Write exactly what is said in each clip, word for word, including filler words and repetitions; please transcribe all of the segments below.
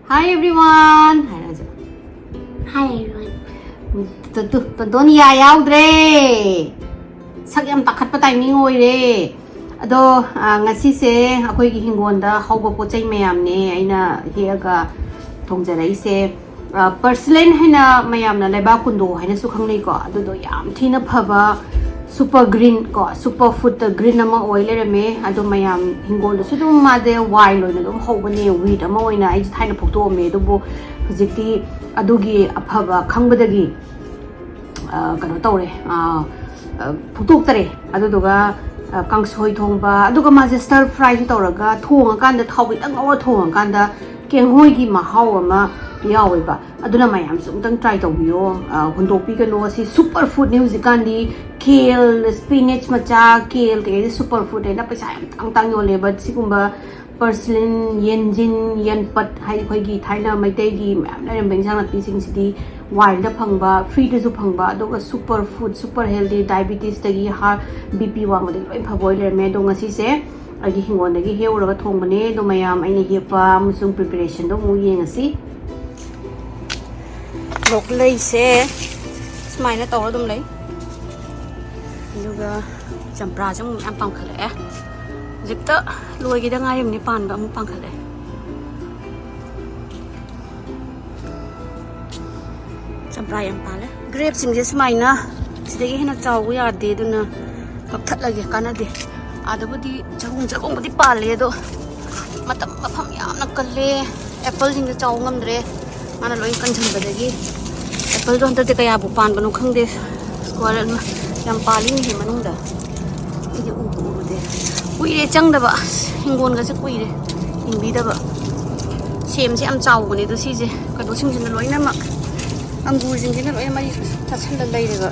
Hi everyone ꯍꯥꯏꯔꯁꯦ꯫ Hi everyone. ꯇꯨ, ꯇꯨ, ꯇꯣꯟꯇꯣꯟ ꯌꯥ ꯌꯥꯎꯗ꯭ꯔꯦ꯫ ꯁꯛ ꯌꯥꯝ ꯇꯥꯈꯠꯄ ꯇꯥꯏꯃꯤꯡ ꯑꯣꯏꯔꯦ꯫ ꯑꯗꯣ, ꯑ, ꯉꯁꯤꯁꯦ ꯑꯩꯈꯣꯏꯒꯤ ꯍꯤꯡꯒꯣꯜꯗ ꯍꯧꯕ ꯄꯣꯠ ꯆꯩ ꯃꯌꯥꯝꯅꯦ ꯑꯩꯅ ꯍꯦꯛꯑꯒ ꯊꯣꯡꯖꯔꯛꯏꯁꯦ꯫ ꯑ, ꯄꯔꯁꯂꯦꯟ ꯍꯥꯏꯅ ꯃꯌꯥꯝꯅ ꯂꯩꯕꯥꯛ ꯀꯨꯟꯗꯣ ꯍꯥꯏꯅꯁꯨ ꯈꯪꯅꯩꯀꯣ꯫ ꯑꯗꯨꯗꯣ ꯌꯥꯝ ꯊꯤꯅ ꯐꯕ super green ꯀꯣ, super food green ꯑꯃ ꯑꯣꯏ ꯂꯩꯔꯝꯃꯦ꯫ ꯑꯗꯣ ꯃꯌꯥꯝ ꯍꯤꯡꯒꯣꯜꯗꯁꯨ ꯑꯗꯨꯝ ꯃꯥꯁꯦ wild ꯑꯣꯏꯅ ꯑꯗꯨꯝ ꯍꯧꯕꯅꯦ, weed ꯑꯃ ꯑꯣꯏꯅ꯫ ꯑꯩꯁꯦ ꯊꯥꯏꯅ ꯐꯨꯛꯇꯣꯛꯑꯝꯃꯦ, ꯑꯗꯨꯕꯨ ꯍꯧꯖꯤꯛꯇꯤ ꯑꯗꯨꯒꯤ ꯑꯐꯕ ꯈꯪꯕꯗꯒꯤ, ꯑ, ꯀꯩꯅꯣ ꯇꯧꯔꯦ, ꯑ, ꯑ, ꯐꯨꯛꯇꯣꯛꯇꯔꯦ꯫ ꯑꯗꯨꯗꯨꯒ, ꯑ, ꯀꯥꯡꯁꯣꯏ ꯊꯣꯡꯕ, ꯑꯗꯨꯒ ꯃꯥꯁꯦ stir fryꯁꯨ ꯇꯧꯔꯒ ꯊꯣꯡꯉꯀꯥꯟꯗ, ꯊꯥꯎ ꯈꯤꯇꯪ ꯉꯧꯔ ꯊꯣꯡꯉꯀꯥꯟꯗ ꯀꯦꯡꯍꯣꯏꯒꯤ ꯃꯍꯥꯎ ꯑꯃ ꯌꯥꯎꯋꯦꯕ꯫ ꯑꯗꯨꯅ ꯃꯌꯥꯝꯁꯨ ꯑꯝꯇꯪ try ꯇꯧꯕꯤꯌꯣ꯫ ꯑ, ꯍꯨꯟꯗꯣꯛꯄꯤꯒꯅꯨ꯫ ꯑꯁꯤ super foodꯅꯤ ꯍꯧꯖꯤꯛꯀꯥꯟꯗꯤ꯫ Kale, spinach ꯃꯆꯥ, kale ꯀꯩꯀꯩꯁꯦ super food ꯍꯥꯏꯅ ꯄꯩꯁꯥ ꯌꯥꯝ ꯇꯥꯡ ꯇꯥꯡ ꯌꯣꯜꯂꯦꯕ꯫ ꯁꯤꯒꯨꯝꯕ ꯄꯔꯁꯂꯤꯟ, ꯌꯦꯟꯖꯤꯟ, ꯌꯦꯟꯄꯠ ꯍꯥꯏꯗꯤ ꯑꯩꯈꯣꯏꯒꯤ ꯊꯥꯏꯅ ꯃꯩꯇꯩꯒꯤ ꯃꯌꯥꯝ ꯂꯩꯔꯝꯕ ꯏꯟꯖꯥꯡ ꯅꯥꯄꯤꯁꯤꯡꯁꯤꯗꯤ wildꯇ ꯐꯪꯕ, freeꯗꯁꯨ ꯐꯪꯕ, ꯑꯗꯨꯒ super food, super healthy, diabetesꯇꯒꯤ, heart, BP ꯋꯥꯡꯕꯗꯒꯤ ꯂꯣꯏ ꯐꯕ ꯑꯣꯏ ꯂꯩꯔꯝꯃꯦ꯫ ꯑꯗꯣ ꯉꯁꯤꯁꯦ ꯑꯩꯒꯤ ꯍꯤꯡꯒꯣꯜꯗꯒꯤ ꯍꯦꯛꯎꯔꯒ ꯊꯣꯡꯕꯅꯦ꯫ ꯑꯗꯣ ꯃꯌꯥꯝ ꯑꯩꯅ ꯍꯦꯛꯄ ꯑꯃꯁꯨꯡ preparationꯗꯣ ꯑꯃꯨꯛ ꯌꯦꯡꯉꯁꯤ꯫ ꯂꯣꯛꯂꯩꯁꯦ ꯁꯨꯃꯥꯏꯅ ꯇꯧꯔ ꯑꯗꯨꯝ ꯂꯩ꯫ ꯑꯗꯨꯒ ꯆꯝꯄ꯭ꯔꯥꯁꯦ ꯑꯃꯨꯛ ꯃꯌꯥꯝ ꯄꯥꯟꯈꯠꯂꯛꯑꯦ꯫ ꯍꯧꯖꯤꯛꯇ ꯂꯣꯏꯒꯤꯗ ꯉꯥꯏꯔꯤꯕꯅꯤ ꯄꯥꯟꯕ, ꯑꯃꯨꯛ ꯄꯥꯟꯈꯠꯂꯛꯑꯦ꯫ ꯆꯝꯄ꯭ꯔꯥ ꯌꯥꯝ ꯄꯥꯜꯂꯦ꯫ Grapeꯁꯤꯡꯁꯦ ꯁꯨꯃꯥꯏꯅ ꯁꯤꯗꯒꯤ ꯍꯦꯟꯅ ꯆꯥꯎꯕ ꯌꯥꯗꯦ, ꯑꯗꯨꯅ ꯀꯛꯊꯠꯂꯒꯦ, ꯀꯥꯟꯅꯗꯦ꯫ ꯑꯥꯗꯕꯨꯗꯤ ꯆꯒꯨꯡ ꯆꯒꯨꯡꯕꯨꯗꯤ ꯄꯥꯜꯂꯦ, ꯑꯗꯣ ꯃꯇꯝ, ꯃꯐꯝ ꯌꯥꯝꯅ ꯀꯜꯂꯦ꯫ Appleꯁꯤꯡꯁꯦ ꯆꯥꯎ ꯉꯝꯗ꯭ꯔꯦ, ꯃꯥꯅ ꯂꯣꯏ ꯀꯟꯁꯤꯟꯕꯗꯒꯤ꯫ Appleꯗꯣ ꯍꯟꯗꯛꯇꯤ ꯀꯌꯥꯕꯨ ꯄꯥꯟꯕꯅꯣ ꯈꯪꯗꯦ꯫ Squirrel ꯌꯥꯝ ꯄꯥꯜꯂꯤꯅꯦꯍꯦ ꯃꯅꯨꯡꯗ꯫ ꯑꯩꯗꯤ ꯎꯕꯨ ꯎꯔꯨꯗꯦ꯫ ꯀꯨꯏꯔꯦ ꯆꯪꯗꯕ꯫ ꯑꯁ, ꯍꯤꯡꯒꯣꯜꯒꯁꯦ ꯀꯨꯏꯔꯦ ꯌꯦꯡꯕꯤꯗꯕ꯫ ꯁꯦꯝꯁꯦ ꯌꯥꯝ ꯆꯥꯎꯕꯅꯦ, ꯑꯗꯣ ꯁꯤꯁꯦ ꯀꯩꯅꯣꯁꯤꯡꯁꯤꯅ ꯂꯣꯏꯅꯃꯛ, ꯑꯪꯒꯨꯔꯁꯤꯡꯁꯤꯅ ꯂꯣꯏꯅ ꯃꯔꯤ ꯆꯥꯁꯤꯜꯂ ꯂꯩꯔꯦꯕ꯫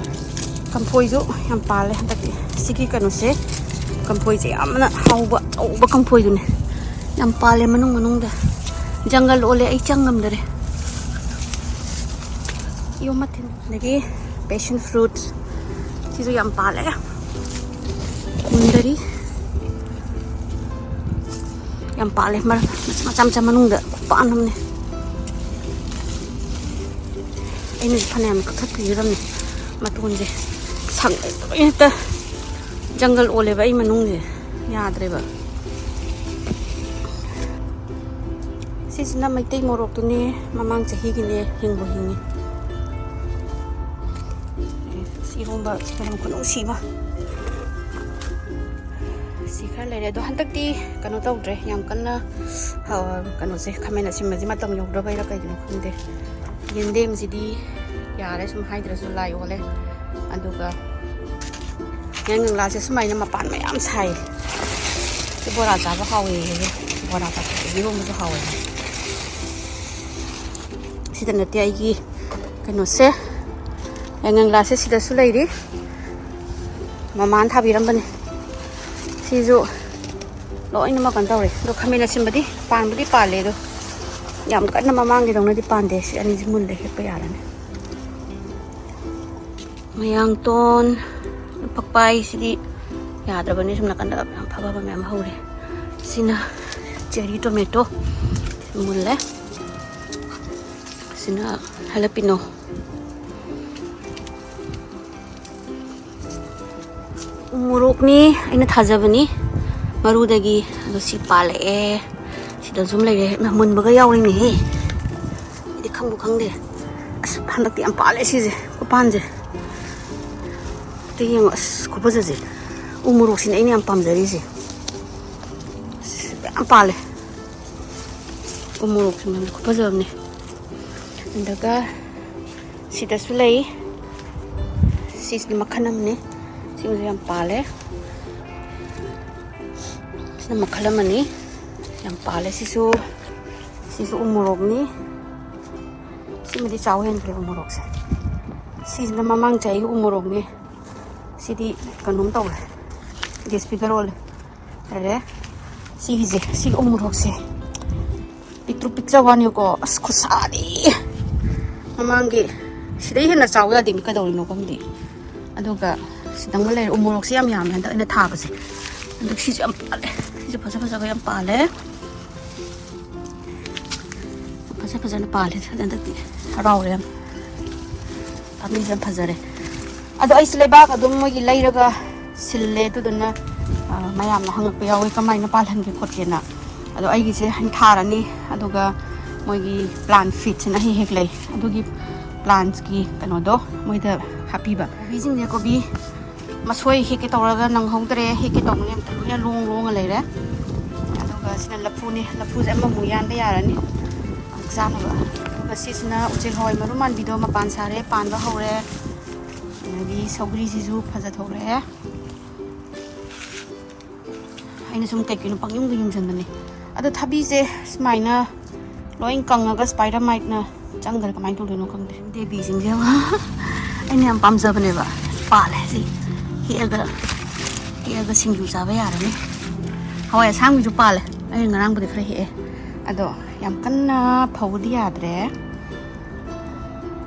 ꯀꯝꯐꯣꯏꯁꯨ ꯌꯥꯝ ꯄꯥꯜꯂꯦ ꯍꯟꯗꯛꯇꯤ꯫ ꯁꯤꯒꯤ ꯀꯩꯅꯣꯁꯦ, ꯀꯝꯐꯣꯏꯁꯦ ꯌꯥꯝꯅ ꯍꯥꯎꯕ ꯑꯆꯧꯕ ꯀꯝꯐꯣꯏꯗꯨꯅꯦ꯫ ꯌꯥꯝ ꯄꯥꯜꯂꯦ ꯃꯅꯨꯡ ꯃꯅꯨꯡꯗ꯫ ꯖꯪꯒꯜ ꯑꯣꯜꯂꯦ, ꯑꯩ ꯆꯪ ꯉꯝꯗꯔꯦ꯫ ꯌꯣꯝ ꯃꯊꯤꯟ꯫ ꯑꯗꯒꯤ passion fruit ꯁꯤꯁꯨ ꯌꯥꯝ ꯄꯥꯜꯂꯦ꯫ ꯃꯨꯟꯗꯔꯤ꯫ ꯌꯥꯝ ꯄꯥꯜꯂꯦ꯫ ꯃꯔꯛ ꯃꯆꯥ ꯃꯆꯥ ꯃꯅꯨꯡꯗ ꯈꯨꯄꯥꯟ ꯑꯃꯅꯦ꯫ ꯑꯩꯅꯁꯨ ꯐꯅꯌꯥꯝ ꯀꯛꯊꯠꯄꯤꯔꯝꯃꯦ ꯃꯇꯣꯟꯁꯦ꯫ ꯁꯪ ꯂꯣꯏ ꯍꯦꯛꯇ ꯖꯪꯒꯜ ꯑꯣꯜꯂꯦꯕ ꯑꯩ ꯃꯅꯨꯡꯁꯦ, ꯌꯥꯗ꯭ꯔꯦꯕ꯫ ꯁꯤꯁꯤꯅ ꯃꯩꯇꯩ ꯃꯣꯔꯣꯛꯇꯨꯅꯦ, ꯃꯃꯥꯡ ꯆꯍꯤꯒꯤꯅꯦ, ꯍꯤꯡꯕꯨ ꯍꯤꯡꯉꯤ꯫ ꯁꯤ ꯏꯔꯣꯝꯕ ꯁꯤ ꯃꯅꯝ ꯈꯨꯅꯨꯡꯁꯤ ꯑꯃ꯫ ꯁꯤ ꯈꯔ ꯂꯩꯔꯦ꯫ ꯑꯗꯣ ꯍꯟꯗꯛꯇꯤ ꯀꯩꯅꯣ ꯇꯧꯗ꯭ꯔꯦ, ꯌꯥꯝ ꯀꯟꯅ, ꯑ, ꯀꯩꯅꯣꯁꯦ, ꯈꯥꯃꯦꯟ ꯑꯁꯤꯟꯕꯁꯦ ꯃꯇꯝ ꯌꯧꯗ꯭ꯔꯕꯩꯔꯥ ꯀꯩꯒꯤꯅꯣ ꯈꯪꯗꯦ꯫ ꯌꯦꯟꯗꯦꯝꯁꯤꯗꯤ ꯌꯥꯔꯦ, ꯁꯨꯝ ꯍꯥꯏꯗ꯭ꯔꯁꯨ ꯂꯥꯏ ꯑꯣꯜꯂꯦ꯫ ꯑꯗꯨꯒ ꯌꯥꯏꯉꯪꯂꯥꯁꯦ ꯁꯨꯃꯥꯏꯅ ꯃꯄꯥꯟ ꯃꯌꯥꯝ ꯁꯥꯏ꯫ ꯁꯤ ꯕꯣꯔꯥ ꯆꯥꯕ ꯍꯥꯎꯋꯦꯌꯦ꯫ ꯕꯣꯔꯥ ꯆꯥꯕ, ꯏꯔꯣꯝꯕꯁꯨ ꯍꯥꯎꯋꯦ꯫ ꯁꯤꯗ ꯅꯠꯇꯦ ꯑꯩꯒꯤ ꯀꯩꯅꯣꯁꯦ, ꯌꯥꯏꯉꯪꯂꯥꯁꯦ ꯁꯤꯗꯁꯨ ꯂꯩꯔꯤ꯫ ꯃꯃꯥꯅ ꯊꯥꯕꯤꯔꯝꯕꯅꯦ꯫ ꯁꯤꯁꯨ ꯂꯣꯏꯅꯃꯛ ꯀꯩꯅꯣ ꯇꯧꯔꯦ꯫ ꯑꯗꯣ ꯈꯥꯃꯦꯟ ꯑꯁꯤꯟꯕꯗꯤ ꯄꯥꯟꯕꯗꯤ ꯄꯥꯜꯂꯦ, ꯑꯗꯣ ꯌꯥꯝ ꯀꯟꯅ ꯃꯃꯥꯡꯒꯤꯗꯧꯅꯗꯤ ꯄꯥꯟꯗꯦ꯫ ꯁꯤ ꯑꯅꯤꯁꯤ ꯃꯨꯜꯂꯦ, ꯍꯦꯛꯄ ꯌꯥꯔꯅꯤ꯫ ꯃꯌꯥꯡꯇꯣꯟ, ꯐꯛꯄꯥꯏꯁꯤꯗꯤ ꯌꯥꯗ꯭ꯔꯕꯅꯤ꯫ ꯁꯨꯝ ꯅꯥꯀꯟꯗ ꯌꯥꯝ ꯐꯕ ꯐꯕ ꯃꯌꯥꯝ ꯍꯧꯔꯦ꯫ ꯁꯤꯅ cherry tomato, ꯃꯨꯜꯂꯦ꯫ ꯁꯤꯅ jalapeno꯫ ꯎ ꯃꯣꯔꯣꯛꯅꯤ, ꯑꯩꯅ ꯊꯥꯖꯕꯅꯤ ꯃꯔꯨꯗꯒꯤ꯫ ꯑꯗꯣ ꯁꯤ ꯄꯥꯜꯂꯛꯑꯦ, ꯁꯤꯗ ꯁꯨꯝ ꯂꯩꯔꯦ꯫ ꯏꯃꯥ, ꯃꯨꯟꯕꯒ ꯌꯥꯎꯔꯤꯅꯦꯍꯦ, ꯑꯩꯗꯤ ꯈꯪꯕꯨ ꯈꯪꯗꯦ꯫ ꯑꯁ, ꯍꯟꯗꯛꯇꯤ ꯌꯥꯝ ꯄꯥꯜꯂꯦ ꯁꯤꯁꯦ, ꯈꯨꯄꯥꯟꯁꯦ꯫ ꯑꯝꯇ ꯌꯦꯡꯉꯣ, ꯑꯁ, ꯈꯨꯐꯖꯁꯦ꯫ ꯎ ꯃꯣꯔꯣꯛꯁꯤꯅꯦ ꯑꯩꯅ ꯌꯥꯝ ꯄꯥꯝꯖꯔꯤꯁꯦ꯫ ꯑꯁ, ꯌꯥꯝ ꯄꯥꯜꯂꯦ꯫ ꯎ ꯃꯣꯔꯣꯛꯁꯤꯅ ꯈꯨꯐꯖꯕꯅꯦ꯫ ꯑꯗꯨꯒ ꯁꯤꯗꯁꯨ ꯂꯩ꯫ ꯁꯤꯁꯤꯅ ꯃꯈꯜ ꯑꯃꯅꯤ꯫ ꯁꯤꯃꯁꯨ ꯌꯥꯝ ꯄꯥꯜꯂꯦ꯫ ꯁꯤꯅ ꯃꯈꯜ ꯑꯃꯅꯤ꯫ ꯌꯥꯝ ꯄꯥꯜꯂꯦ ꯁꯤꯁꯨ꯫ ꯁꯤꯁꯨ ꯎ ꯃꯣꯔꯣꯛꯅꯤ꯫ ꯁꯤꯃꯗꯤ ꯆꯥꯎ ꯍꯦꯟꯈ꯭ꯔꯦ ꯎ ꯃꯣꯔꯣꯛꯁꯦ꯫ ꯁꯤꯁꯤꯅ ꯃꯃꯥꯡ ꯆꯍꯤꯒꯤ ꯎ ꯃꯣꯔꯣꯛꯅꯤ꯫ ꯁꯤꯗꯤ ꯀꯩꯅꯣꯝ ꯇꯧꯔꯦ, disfigure ꯑꯣꯜꯂꯦ꯫ ꯑꯗꯩ ꯁꯤꯒꯤꯁꯦ, ꯁꯤꯒꯤ ꯎ ꯃꯣꯔꯣꯛꯁꯦ ꯄꯤꯛꯇ꯭ꯔꯨ ꯄꯤꯛꯆꯕ ꯋꯥꯅꯤꯀꯣ꯫ ꯑꯁ, ꯈꯨꯠꯁꯥꯗꯤ! ꯃꯃꯥꯡꯒꯤ ꯁꯤꯗꯩ ꯍꯦꯟꯅ ꯆꯥꯎ ꯌꯥꯗꯦ, ꯀꯩꯗꯧꯔꯤꯅꯣ ꯈꯪꯗꯦ꯫ ꯑꯗꯨꯒ ꯁꯤꯗꯪꯒ ꯂꯩꯔꯦ꯫ ꯎ ꯃꯣꯔꯣꯛꯁꯦ ꯌꯥꯝ ꯌꯥꯝꯃꯦ ꯍꯟꯗꯛ ꯑꯩꯅ ꯊꯥꯕꯁꯦ꯫ ꯑꯗꯨ ꯁꯤꯁꯨ ꯌꯥꯝ ꯄꯥꯜꯂꯦ꯫ ꯁꯤꯁꯨ ꯐꯖ ꯐꯖꯕ ꯌꯥꯝ ꯄꯥꯜꯂꯦ꯫ ꯐꯖ ꯐꯖꯅ ꯄꯥꯜꯂꯦ ꯍꯟꯗꯛꯇꯤ꯫ ꯍꯔꯥꯎꯔꯦ ꯌꯥꯝ꯫ ꯃꯤꯁꯦ ꯌꯥꯝ ꯐꯖꯔꯦ꯫ ꯑꯗꯣ ꯑꯩꯁꯦ ꯂꯩꯕꯥꯛ ꯑꯗꯨꯝ ꯃꯣꯏꯒꯤ ꯂꯩꯔꯒ ꯁꯤꯜꯂꯦ꯫ ꯑꯗꯨꯗꯨꯅ, ꯑ, ꯃꯌꯥꯝꯅ ꯍꯪꯉꯛꯄ ꯌꯥꯎꯋꯦ, "ꯀꯃꯥꯏꯅ ꯄꯥꯜꯍꯟꯒꯦ ꯈꯣꯠꯀꯦꯅ?" ꯑꯗꯣ ꯑꯩꯒꯤꯁꯦ ꯍꯥꯏꯅ ꯊꯥꯔꯅꯤ, ꯑꯗꯨꯒ ꯃꯣꯏꯒꯤ ꯄ꯭ꯂꯥꯟ ꯐꯤꯠꯁꯤꯅ ꯍꯦꯛ ꯍꯦꯛ ꯂꯩ꯫ ꯑꯗꯨꯒꯤ ꯄ꯭ꯂꯥꯟꯁꯀꯤ ꯀꯩꯅꯣꯗꯣ ꯃꯣꯏꯗ ꯍꯥꯞꯄꯤꯕ꯫ ꯀꯣꯕꯤꯁꯤꯡꯁꯦ, ꯀꯣꯕꯤ ꯃꯁꯣꯏ ꯍꯦꯛꯀꯦ ꯇꯧꯔꯒ ꯅꯪꯍꯧꯗ꯭ꯔꯦ, ꯍꯦꯛꯀꯦ ꯇꯧꯕꯅꯦ, ꯌꯥꯝ ꯊꯨꯅ ꯂꯣꯡ ꯂꯣꯡꯉ ꯂꯩꯔꯦ꯫ ꯑꯗꯨꯒ ꯁꯤꯅ ꯂꯐꯨꯅꯦ, ꯂꯐꯨꯁꯦ ꯑꯃꯃꯨꯛ ꯌꯥꯟꯕ ꯌꯥꯔꯅꯤ ꯆꯥꯅꯕ꯫ ꯑꯗꯨꯒ ꯁꯤꯁꯤꯅ ꯎꯆꯦꯛ ꯍꯋꯥꯏ ꯃꯔꯨ ꯃꯥꯟꯕꯤꯗꯣ ꯃꯄꯥꯟ ꯁꯥꯔꯦ, ꯄꯥꯟꯕ ꯍꯧꯔꯦ꯫ ꯑꯗꯒꯤ ꯁꯧꯒ꯭ꯔꯤꯁꯤꯁꯨ ꯐꯖꯊꯣꯛꯂꯛꯑꯦ꯫ ꯑꯩꯅ ꯁꯨꯝ ꯀꯩ ꯀꯩꯅꯣ ꯄꯪꯌꯨꯡꯗ ꯌꯨꯡꯁꯟꯕꯅꯦ꯫ ꯑꯗꯣ ꯊꯕꯤꯁꯦ ꯁꯨꯃꯥꯏꯅ ꯂꯣꯏ ꯀꯪꯉꯒ ꯁ꯭ꯄꯥꯏꯗꯔ ꯃꯥꯏꯠꯅ ꯆꯪꯈ꯭ꯔꯦ꯫ ꯀꯃꯥꯏꯅ ꯇꯧꯗꯣꯏꯅꯣ ꯈꯪꯗꯦ꯫ ꯗꯦꯕꯤꯁꯤꯡꯁꯦ ꯌꯦꯡꯉꯣ꯫ ꯑꯩꯅ ꯌꯥꯝ ꯄꯥꯝꯖꯕꯅꯦꯕ꯫ ꯄꯥꯜꯂꯦ ꯁꯤ꯫ ꯍꯦꯛꯑꯒ, ꯍꯦꯛꯑꯒ ꯁꯤꯡꯖꯨ ꯆꯥꯕ ꯌꯥꯔꯅꯤ꯫ ꯍꯋꯥꯏ ꯑꯁꯥꯡꯕꯤꯁꯨ ꯄꯥꯜꯂꯦ꯫ ꯑꯩꯅ ꯉꯔꯥꯡꯕꯨꯗꯤ ꯈꯔ ꯍꯦꯛꯑꯦ꯫ ꯑꯗꯣ ꯌꯥꯝ ꯀꯟꯅ ꯐꯧꯕꯗꯤ ꯌꯥꯗ꯭ꯔꯦ꯫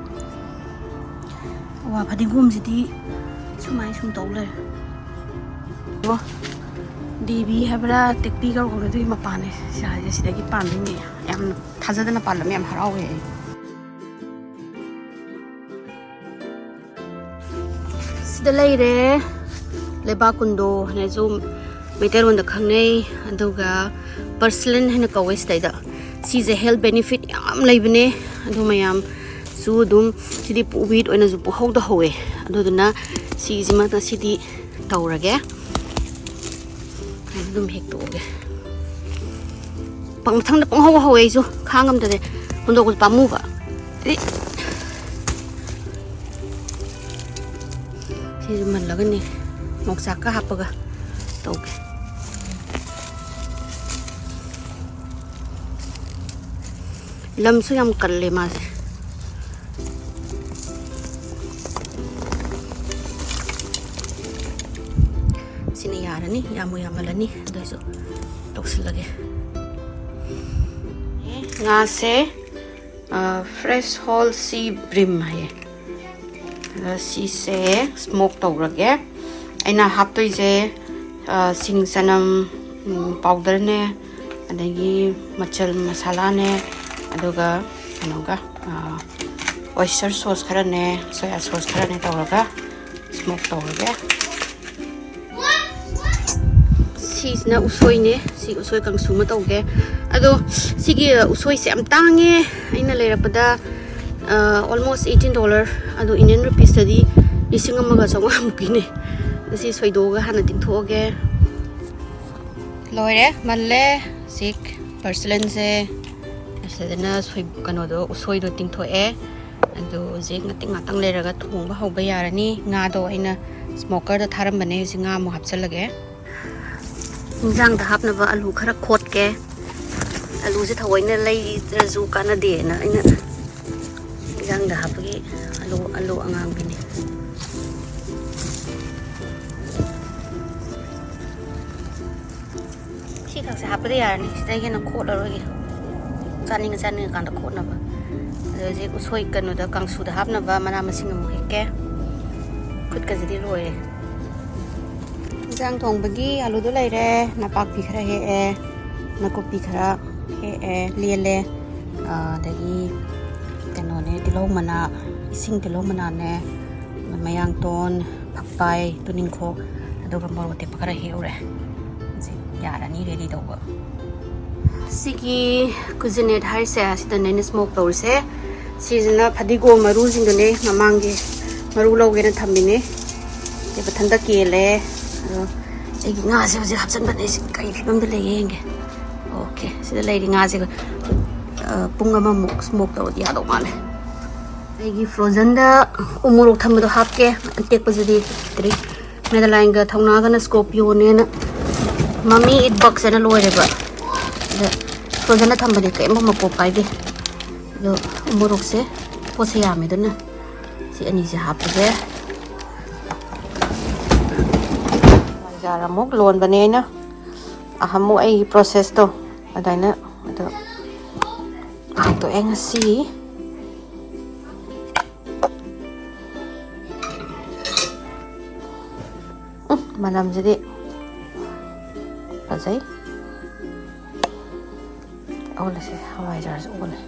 ꯋꯥ ꯐꯗꯤꯒꯣꯝꯁꯤꯗꯤ ꯁꯨꯃꯥꯏ ꯁꯨꯝ ꯇꯧ ꯂꯩꯔꯦ꯫ ꯑꯣ, ꯗꯦꯕꯤ ꯍꯥꯏꯕ꯭ꯔꯥ, ꯇꯦꯛꯄꯤ ꯀꯧꯕ꯭ꯔꯥ, ꯑꯗꯨꯒꯤ ꯃꯄꯥꯟꯅꯦ꯫ ꯁꯤ-, ꯁꯤꯗꯒꯤ ꯄꯥꯟꯗꯣꯏꯅꯦ꯫ ꯌꯥꯝ ꯊꯥꯖꯗꯅ ꯄꯥꯜꯂꯝꯃꯦ, ꯌꯥꯝ ꯍꯔꯥꯎꯋꯦ ꯑꯩ꯫ ꯁꯤꯗ ꯂꯩꯔꯦ, ꯂꯩꯕꯥꯛ ꯀꯨꯟꯗꯣ ꯍꯥꯏꯅꯁꯨ ꯃꯩꯇꯩꯂꯣꯟꯗ ꯈꯪꯅꯩ, ꯑꯗꯨꯒ ꯄꯔꯁꯂꯤꯟ ꯍꯥꯏꯅ ꯀꯧꯋꯦ ꯁꯤꯗꯩꯗ꯫ ꯁꯤꯁꯦ ꯍꯦꯜꯊ ꯕꯦꯅꯤꯐꯤꯠ ꯌꯥꯝ ꯂꯩꯕꯅꯦ꯫ ꯑꯗꯨ ꯃꯌꯥꯝꯁꯨ ꯑꯗꯨꯝ ꯁꯤꯗꯤ ꯋꯤꯠ ꯑꯣꯏꯅꯁꯨ ꯄꯨꯍꯧꯗ ꯍꯧꯋꯦ꯫ ꯑꯗꯨꯗꯨꯅ ꯁꯤꯁꯤꯃ ꯉꯁꯤꯗꯤ ꯇꯧꯔꯒꯦ꯫ ꯑꯗꯨꯝ ꯍꯦꯛꯇꯣꯛꯑꯒꯦ꯫ ꯄꯪ-, ꯃꯊꯪꯗ ꯄꯪꯍꯧ ꯍꯧꯋꯦ ꯑꯩꯁꯨ꯫ ꯈꯥꯡꯉꯝꯗ꯭ꯔꯦ꯫ ꯍꯨꯟꯗꯣꯛꯄꯁꯨ ꯄꯥꯝꯃꯨꯕ꯫ ꯑꯗꯩ ꯁꯤꯁꯨ ꯃꯜꯂꯒꯅꯤ꯫ ꯌꯣꯡꯆꯥꯛꯀ ꯍꯥꯞꯄꯒ ꯇꯧꯒꯦ꯫ ꯂꯝꯁꯨ ꯌꯥꯝ ꯀꯜꯂꯦ ꯃꯥꯁꯦ꯫ ꯁꯤꯅ ꯌꯥꯔꯅꯤ, ꯌꯥꯝꯕꯨ ꯌꯥꯝꯃꯜꯂꯅꯤ, ꯑꯗꯨꯏꯁꯨ ꯇꯧꯁꯤꯜꯂꯒꯦ꯫ ꯉꯥꯁꯦ, ꯑ, fresh whole sea bream ꯍꯥꯏꯌꯦ꯫ ꯑꯗ ꯁꯤꯁꯦ ꯁ꯭ꯃꯣꯛ ꯇꯧꯔꯒꯦ꯫ ꯑꯩꯅ ꯍꯥꯞꯇꯣꯏꯁꯦ, ꯑ, ꯁꯤꯡ ꯆꯅꯝ, ꯎꯝ, ꯄꯥꯎꯗꯔꯅꯦ, ꯑꯗꯒꯤ ꯃꯆꯜ ꯃꯁꯥꯂꯥꯅꯦ, ꯑꯗꯨꯒ ꯀꯩꯅꯣꯒ, ꯑ, Oyster sauce ꯈꯔꯅꯦ, soya sauce ꯈꯔꯅꯦ ꯇꯧꯔꯒ smoke ꯇꯧꯔꯒꯦ꯫ ꯁꯤꯁꯤꯅ ꯎꯁꯣꯏꯅꯦ꯫ ꯁꯤ ꯎꯁꯣꯏ ꯀꯥꯡꯁꯨ ꯑꯃ ꯇꯧꯒꯦ꯫ ꯑꯗꯣ ꯁꯤꯒꯤ ꯎꯁꯣꯏꯁꯦ ꯌꯥꯝ ꯇꯥꯡꯉꯦ꯫ ꯑꯩꯅ ꯂꯩꯔꯛꯄꯗ almost eighteen dollar, ꯑꯗꯣ Indian rupeesꯇꯗꯤ ꯂꯤꯁꯤꯡ ꯑꯃꯒ ꯆꯥꯝꯃꯉꯥꯃꯨꯛꯀꯤꯅꯦ꯫ ꯑꯗꯣ ꯁꯤ ꯁꯣꯏꯗꯣꯛꯑꯒ ꯍꯥꯟꯅ ꯇꯤꯡꯊꯣꯛꯑꯒꯦ꯫ ꯂꯣꯏꯔꯦ, ꯃꯜꯂꯦ꯫ ꯁꯤ ꯄꯔꯁꯂꯟꯁꯦ ꯐꯖꯅ ꯁꯣꯏ-, ꯀꯩꯅꯣꯗꯣ, ꯎꯁꯣꯏꯗꯣ ꯇꯤꯡꯊꯣꯛꯑꯦ꯫ ꯑꯗꯨ ꯍꯧꯖꯤꯛ ꯉꯥꯛꯇꯪ ꯉꯥꯛꯇꯪ ꯂꯩꯔꯒ ꯊꯣꯡꯕ ꯍꯧꯕ ꯌꯥꯔꯅꯤ꯫ ꯉꯥꯗꯣ ꯑꯩꯅ smokerꯗ ꯊꯥꯔꯝꯕꯅꯦ, ꯍꯧꯖꯤꯛ ꯉꯥ ꯑꯃꯨꯛ ꯍꯥꯞꯆꯜꯂꯒꯦ꯫ ꯏꯟꯖꯥꯡꯗ ꯍꯥꯞꯅꯕ ꯑꯂꯨ ꯈꯔ ꯈꯣꯠꯀꯦ꯫ ꯑꯂꯨꯁꯦ ꯊꯑꯣꯏꯅ ꯂꯩꯗ꯭ꯔꯁꯨ ꯀꯥꯟꯅꯗꯦꯅ ꯑꯩꯅ ꯏꯟꯖꯥꯡꯗ ꯍꯥꯞꯄꯒꯤ ꯑꯂꯨ, ꯑꯂꯨ ꯑꯉꯥꯡꯕꯤꯅꯤ꯫ ꯁꯤ ꯈꯛꯁꯦ ꯍꯥꯞꯄꯗꯤ ꯌꯥꯔꯅꯤ, ꯁꯤꯗꯒꯤ ꯍꯦꯟꯅ ꯈꯣꯠꯂꯔꯣꯏꯒꯦ꯫ ꯆꯥꯅꯤꯡꯉ ꯆꯥꯅꯤꯡꯉꯀꯥꯟꯗ ꯈꯣꯠꯅꯕ꯫ ꯑꯗꯣ ꯍꯧꯖꯤꯛ ꯎꯁꯣꯏ ꯀꯩꯅꯣꯗ, ꯀꯥꯡꯁꯨꯗ ꯍꯥꯞꯅꯕ ꯃꯅꯥ ꯃꯁꯤꯡ ꯑꯃꯨꯛ ꯍꯦꯛꯀꯦ꯫ ꯈꯨꯠꯀꯁꯤꯗꯤ ꯂꯣꯏꯔꯦ꯫ ꯏꯟꯖꯥꯡ ꯊꯣꯡꯕꯒꯤ ꯑꯂꯨꯗꯣ ꯂꯩꯔꯦ, ꯅꯄꯥꯛꯄꯤ ꯈꯔ ꯍꯦꯛꯑꯦ, ꯅꯥꯀꯨꯞꯄꯤ ꯈꯔ ꯍꯦꯛꯑꯦ, ꯂꯦꯜꯂꯦ, ꯑꯗꯒꯤ ꯀꯩꯅꯣꯅꯦ, ꯇꯤꯜꯍꯧ ꯃꯅꯥ, ꯏꯁꯤꯡ ꯇꯤꯜꯍꯧ ꯃꯅꯥꯅꯦ, ꯃꯌꯥꯡꯇꯣꯟ, ꯐꯛꯄꯥꯏ, ꯇꯨꯅꯤꯡꯈꯣꯛ, ꯑꯗꯨꯒ ꯃꯣꯔꯣꯛ ꯑꯇꯦꯛꯄ ꯈꯔ ꯍꯦꯛꯎꯔꯦ꯫ ꯍꯧꯖꯤꯛ ꯌꯥꯔꯅꯤ ready ꯇꯧꯕ꯫ ꯁꯤꯒꯤ Cuisinart ꯍꯥꯏꯔꯤꯁꯦ, ꯁꯤꯗꯅꯦ ꯑꯩꯅ smoke ꯇꯧꯔꯤꯁꯦ꯫ ꯁꯤꯁꯤꯅ ꯐꯗꯤꯒꯣꯝ ꯃꯔꯨꯁꯤꯡꯗꯨꯅꯦ, ꯃꯃꯥꯡꯒꯤ ꯃꯔꯨ ꯂꯧꯒꯦꯅ ꯊꯝꯃꯤꯅꯦ꯫ ꯁꯤ ꯃꯊꯟꯇ ꯀꯦꯜꯂꯦ꯫ ꯑꯗꯣ ꯑꯩꯒꯤ ꯉꯥꯁꯦ ꯍꯧꯖꯤꯛ ꯍꯥꯞꯆꯤꯟꯕꯅꯦ꯫ ꯁꯤ ꯀꯔꯤ ꯐꯤꯕꯝꯗ ꯂꯩꯒꯦ ꯌꯦꯡꯒꯦ꯫ Okay, ꯁꯤꯗ ꯂꯩꯔꯤ ꯉꯥꯁꯦ, ꯑ, ꯄꯨꯡ ꯑꯃꯃꯨꯛ smoke ꯇꯧꯔꯗꯤ ꯌꯥꯗꯧ ꯃꯥꯜꯂꯦ꯫ ꯑꯩꯒꯤ frozenꯗ ꯎ ꯃꯣꯔꯣꯛ ꯊꯝꯕꯗꯣ ꯍꯥꯞꯀꯦ꯫ ꯑꯇꯦꯛꯄꯁꯤꯗꯤ ꯂꯩꯇ꯭ꯔꯤ꯫ Madelineꯒ ꯊꯧꯅꯥꯒꯅ Scorpioꯅꯦꯅ Mummy It Bucksꯅ ꯂꯣꯏꯔꯦꯕ꯫ ꯑꯗ frozenꯗ ꯊꯝꯕꯗꯤ ꯀꯔꯤꯝꯕ ꯃꯄꯣꯞ ꯀꯥꯏꯗꯦ꯫ ꯑꯗꯣ ꯎ ꯃꯣꯔꯣꯛꯁꯦ ꯄꯣꯠꯁꯦ ꯌꯥꯝꯃꯦ, ꯑꯗꯨꯅ ꯁꯤ ꯑꯅꯤꯁꯦ ꯍꯥꯞꯄꯒꯦ꯫ ꯍꯋꯥꯏꯖꯥꯔ ꯑꯃꯨꯛ ꯂꯣꯟꯕꯅꯦ ꯑꯩꯅ, ꯑꯍꯥꯟꯕ ꯑꯩꯒꯤ processꯇꯣ ꯑꯗꯨꯃꯥꯏꯅ꯫ ꯑꯗꯣ ꯍꯥꯡꯗꯣꯛꯑꯦ ꯉꯁꯤ꯫ ꯎꯝ, ꯃꯅꯝꯁꯤꯗꯤ ꯐꯖꯩ꯫ ꯑꯣꯜꯂꯁꯦ, ꯍꯋꯥꯏꯖꯥꯔꯁꯨ ꯑꯣꯜꯂꯦ꯫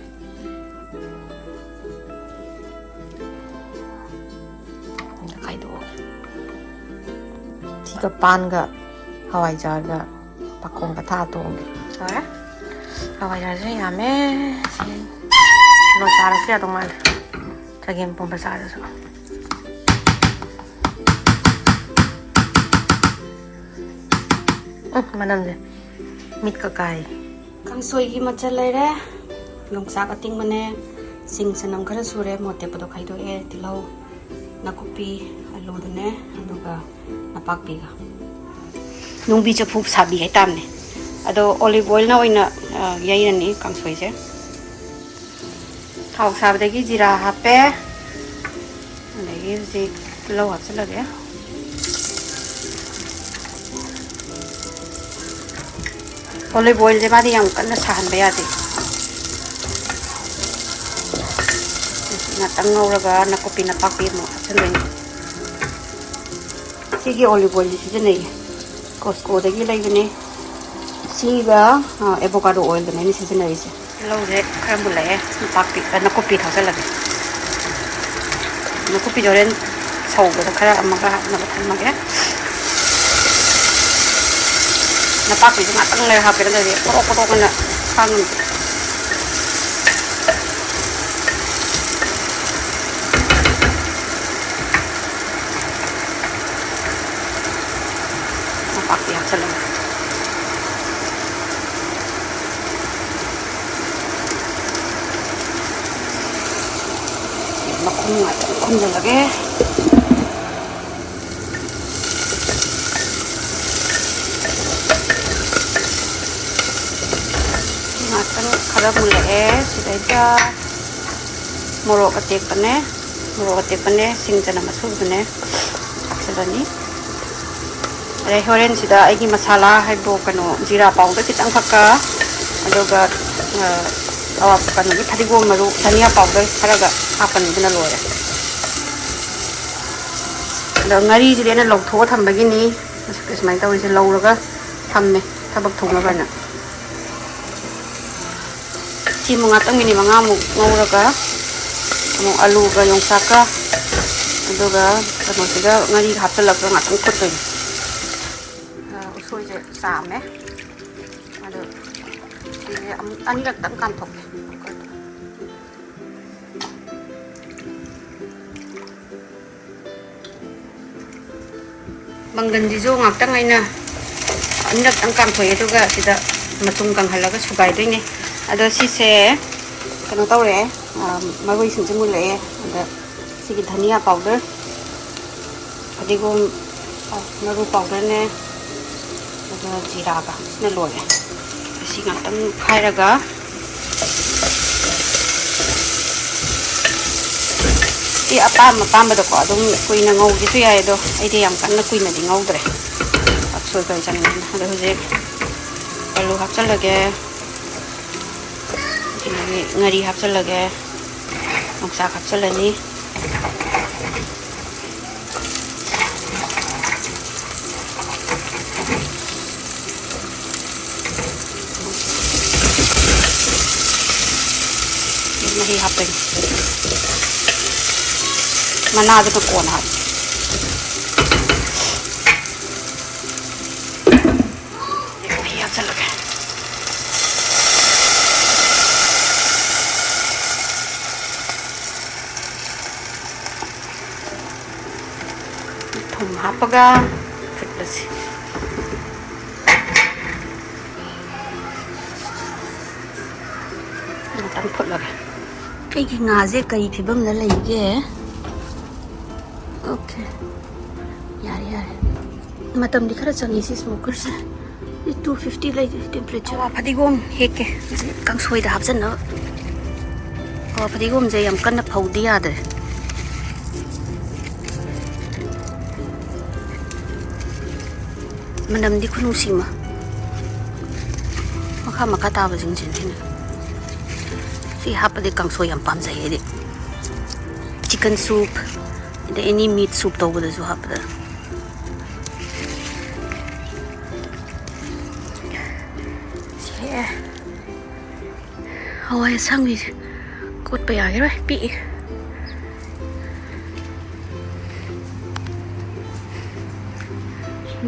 ꯄꯥꯟꯒ ꯍꯋꯥꯏꯖꯥꯔꯒ ꯄꯥꯈꯣꯡꯒ ꯊꯥꯛꯑ ꯊꯣꯡꯒꯦ꯫ ꯂꯣꯏꯔꯦ꯫ ꯍꯋꯥꯏꯖꯥꯔꯁꯦ ꯌꯥꯝꯃꯦ꯫ ꯁꯤ ꯀꯩꯅꯣ ꯆꯥꯔꯁꯨ ꯌꯥꯗꯧ ꯃꯥꯜꯂꯦ꯫ ꯆꯒꯦꯝ ꯄꯣꯝꯕ ꯆꯥꯔꯁꯨ꯫ ꯎꯝ, ꯃꯅꯝꯁꯦ ꯃꯤꯠꯀ ꯀꯥꯏ꯫ ꯀꯥꯡꯁꯣꯏꯒꯤ ꯃꯆꯜ ꯂꯩꯔꯦ꯫ ꯌꯣꯡꯆꯥꯛ ꯑꯇꯤꯡꯕꯅꯦ, ꯁꯤꯡ ꯆꯅꯝ ꯈꯔ ꯁꯨꯔꯦ, ꯃꯣꯔꯣꯛ ꯑꯇꯦꯛꯄꯗꯣ ꯈꯥꯏꯗꯣꯛꯑꯦ, ꯇꯤꯜꯍꯧ, ꯅꯥꯀꯨꯞꯄꯤ, ꯑꯂꯨꯗꯨꯅꯦ, ꯑꯗꯨꯒ ꯅꯄꯥꯛꯄꯤꯒ꯫ ꯅꯨꯡꯕꯤ ꯆꯐꯨ ꯁꯥꯕꯤ ꯍꯥꯏꯇꯥꯕꯅꯦ꯫ ꯑꯗꯣ olive oilꯅ ꯑꯣꯏꯅ, ꯑ, ꯌꯩꯔꯅꯤ ꯀꯥꯡꯁꯣꯏꯁꯦ꯫ ꯊꯥꯎ ꯁꯥꯕꯗꯒꯤ ꯖꯤꯔꯥ ꯍꯥꯞꯄꯦ꯫ ꯑꯗꯒꯤ ꯍꯧꯖꯤꯛ ꯇꯤꯜꯍꯧ ꯍꯥꯞꯆꯤꯜꯂꯒꯦ꯫ Olive oilꯁꯦ ꯃꯥꯗꯤ ꯌꯥꯝ ꯀꯟꯅ ꯁꯥꯍꯟꯕ ꯌꯥꯗꯦ꯫ ꯉꯥꯛꯇꯪ ꯉꯧꯔꯒ ꯅꯥꯀꯨꯞꯄꯤ ꯅꯄꯥꯛꯄꯤ ꯑꯃꯨꯛ ꯍꯥꯞꯆꯤꯟꯗꯣꯏꯅꯤ꯫ ꯁꯤꯒꯤ olive oilꯁꯦ ꯁꯤꯖꯤꯟꯅꯩꯌꯦ, Costcoꯗꯒꯤ ꯂꯩꯕꯅꯦ꯫ ꯁꯤꯒ, ꯑ, avocado oilꯒꯅꯦ ꯑꯩꯅ ꯁꯤꯖꯤꯟꯅꯔꯤꯁꯦ꯫ ꯇꯤꯜꯍꯧꯁꯦ ꯈꯔ ꯃꯨꯜꯂꯛꯑꯦ, ꯅꯄꯥꯛꯄꯤ, ꯑ, ꯅꯥꯀꯨꯞꯄꯤ ꯊꯥꯛꯆꯜꯂꯒꯦ꯫ ꯅꯥꯀꯨꯞꯄꯤꯁꯦ ꯍꯣꯔꯦꯟ ꯁꯧꯕꯗ ꯈꯔ ꯑꯃꯒ ꯍꯥꯞꯅꯕ ꯊꯝꯃꯒꯦ꯫ ꯅꯄꯥꯛꯄꯤꯁꯦ ꯉꯥꯛꯇꯪ ꯂꯩꯔ ꯍꯥꯞꯀꯦ, ꯅꯠꯇ꯭ꯔꯗꯤ ꯀꯣꯔꯣꯛ ꯀꯣꯔꯣꯛ ꯑꯣꯏꯅ ꯁꯥ ꯉꯝꯗꯦ꯫ ꯅꯄꯥꯛꯄꯤ ꯍꯥꯞꯆꯜꯂꯒ ꯃꯈꯨꯝ ꯉꯥꯛꯇꯪ ꯈꯨꯝꯖꯤꯜꯂꯒꯦ꯫ ꯉꯥꯛꯇꯪ ꯈꯔ ꯃꯨꯜꯂꯛꯑꯦ꯫ ꯁꯤꯗꯩꯗ ꯃꯣꯔꯣꯛ ꯑꯇꯦꯛꯄꯅꯦ, ꯃꯣꯔꯣꯛ ꯑꯇꯦꯛꯄꯅꯦ, ꯁꯤꯡ ꯆꯅꯝ ꯑꯁꯨꯕꯗꯨꯅꯦ ꯍꯥꯞꯆꯤꯜꯂꯅꯤ꯫ ꯑꯗꯩ ꯍꯣꯔꯦꯟꯁꯤꯗ ꯑꯩꯒꯤ ꯃꯁꯥꯂꯥ ꯍꯥꯏꯕꯨ ꯀꯩꯅꯣ, ꯖꯤꯔꯥ powder ꯈꯤꯇꯪꯈꯛꯀ, ꯑꯗꯨꯒ, ꯑ, ꯑ, ꯀꯩꯅꯣꯒꯤ ꯐꯗꯤꯒꯣꯝ ꯃꯔꯨ, ꯙꯅꯤꯌꯥ powder ꯈꯔꯒ ꯍꯥꯞꯄꯅꯤ, ꯑꯗꯨꯅ ꯂꯣꯏꯔꯦ꯫ ꯑꯗꯣ ꯉꯥꯔꯤꯁꯤꯗꯤ ꯑꯩꯅ ꯂꯧꯊꯣꯛꯑ ꯊꯝꯕꯒꯤꯅꯤ꯫ ꯁꯨꯃꯥꯏꯅ ꯇꯧꯔꯤꯁꯦ, ꯂꯧꯔꯒ ꯊꯝꯃꯦ ꯊꯕꯛ ꯊꯣꯛꯅꯕ ꯍꯥꯏꯅ꯫ ꯁꯤꯃꯨꯛ ꯉꯥꯛꯇꯪ ꯃꯤꯅꯤꯠ ꯃꯉꯥꯃꯨꯛ ꯉꯧꯔꯒ ꯑꯃꯨꯛ ꯑꯂꯨꯒ ꯌꯣꯡꯆꯥꯛꯀ ꯑꯗꯨꯒ ꯀꯩꯅꯣꯁꯤꯒ ꯉꯥꯔꯤꯒ ꯍꯥꯞꯆꯤꯜꯂꯒ ꯉꯥꯛꯇꯪ ꯐꯨꯠꯇꯣꯏꯅꯤ꯫ ꯆꯥꯝꯃꯦ꯫ ꯑꯗꯣ ꯁꯤꯁꯦ ꯑꯃꯨꯛ ꯑꯅꯤꯔꯛꯇꯪ ꯀꯥꯝꯊꯣꯛꯀꯦ꯫ ꯃꯪꯒꯟꯁꯤꯁꯨ ꯉꯥꯛꯇꯪ ꯑꯩꯅ ꯑꯅꯤꯔꯛꯇꯪ ꯀꯥꯝꯊꯣꯛꯑꯦ, ꯑꯗꯨꯒ ꯁꯤꯗ ꯃꯆꯨꯝ ꯀꯪꯍꯜꯂꯒ ꯁꯨꯒꯥꯏꯗꯣꯏꯅꯦ꯫ ꯑꯗꯣ ꯁꯤꯁꯦ ꯀꯩꯅꯣ ꯇꯧꯔꯦ, ꯑ, ꯃꯔꯣꯏꯁꯤꯡꯁꯦ ꯃꯨꯜꯂꯛꯑꯦ꯫ ꯑꯗ ꯁꯤꯒꯤ ꯙꯅꯤꯌꯥ ꯄꯥꯎꯗꯔ, ꯐꯗꯤꯒꯣꯝ, ꯑ, ꯃꯔꯨ ꯄꯥꯎꯗꯔꯅꯦ, ꯑꯗꯨꯒ ꯖꯤꯔꯥꯒ ꯁꯤꯅ ꯂꯣꯏꯔꯦ꯫ ꯑꯁꯤ ꯉꯥꯛꯇꯪ ꯈꯥꯏꯔꯒ ꯁꯤ ꯑꯄꯥꯝ ꯑꯄꯥꯝꯕꯗꯀꯣ ꯑꯗꯨꯝ ꯀꯨꯏꯅ ꯉꯧꯒꯦꯁꯨ ꯌꯥꯏ, ꯑꯗꯣ ꯑꯩꯗꯤ ꯌꯥꯝ ꯀꯟꯅ ꯀꯨꯏꯅꯗꯤ ꯉꯧꯗ꯭ꯔꯦ, ꯄꯥꯛ ꯁꯣꯏ ꯀꯣꯏ ꯆꯪꯕꯅꯤꯅ꯫ ꯑꯗꯣ ꯍꯧꯖꯤꯛ ꯑꯂꯨ ꯍꯥꯞꯆꯜꯂꯒꯦ, ꯑꯗꯒꯤ ꯉꯥꯔꯤ ꯍꯥꯞꯆꯜꯂꯒꯦ, ꯌꯣꯡꯆꯥꯛ ꯍꯥꯞꯆꯜꯂꯅꯤ꯫ ꯃꯍꯤ ꯍꯥꯞꯄꯅꯤ꯫ ꯃꯅꯥꯗꯨꯅ ꯀꯣꯟꯅ ꯍꯥꯞꯄ꯫ ꯃꯍꯤ ꯍꯥꯞꯆꯜꯂꯒꯦ꯫ ꯊꯨꯝ ꯍꯥꯞꯄꯒ ꯐꯨꯠꯂꯁꯤ꯫ ꯉꯥꯛꯇꯪ ꯐꯨꯠꯂꯒꯦ꯫ ꯑꯩꯒꯤ ꯉꯥꯁꯦ ꯀꯔꯤ ꯐꯤꯕꯝꯗ ꯂꯩꯒꯦ? ꯑꯣꯀꯦ, ꯌꯥꯔꯦ, ꯌꯥꯔꯦ꯫ ꯃꯇꯝꯗꯤ ꯈꯔ ꯆꯪꯉꯤ ꯁꯤ ꯁ꯭ꯃꯣꯀꯔꯁꯦ꯫ ꯇꯨ ꯐꯤꯐꯇꯤ ꯂꯩ ꯇꯦꯝꯄꯔꯦꯆꯔ꯫ ꯐꯗꯤꯒꯣꯝ ꯍꯦꯛꯀꯦ ꯀꯥꯡꯁꯣꯏꯗ ꯍꯥꯞꯆꯟꯅꯕ꯫ ꯑꯣ, ꯐꯗꯤꯒꯣꯝꯁꯦ ꯌꯥꯝ ꯀꯟꯅ ꯐꯧꯗꯤ ꯌꯥꯗ꯭ꯔꯦ꯫ ꯃꯅꯝꯗꯤ ꯈꯨꯅꯨꯡꯁꯤ ꯑꯃ꯫ ꯃꯈꯥ ꯃꯈꯥ ꯇꯥꯕꯁꯤꯡꯁꯤꯅ ꯁꯤ ꯍꯥꯞꯄꯗꯤ ꯀꯥꯡꯁꯣꯏ ꯌꯥꯝ ꯄꯥꯝꯖꯩ ꯑꯩꯗꯤ꯫ ꯆꯤꯛꯀꯟ ꯁꯨꯞ, ꯑꯗꯩ ꯑꯦꯅꯤ ꯃꯤꯠ ꯁꯨꯞ ꯇꯧꯕꯗꯁꯨ ꯍꯥꯞꯄꯗ꯫ ꯁꯦ꯫ ꯍꯋꯥꯏ ꯑꯁꯥꯡꯕꯤꯁꯦ ꯀꯣꯠꯄ ꯌꯥꯈꯤꯔꯣꯏ, ꯄꯤꯛꯏ꯫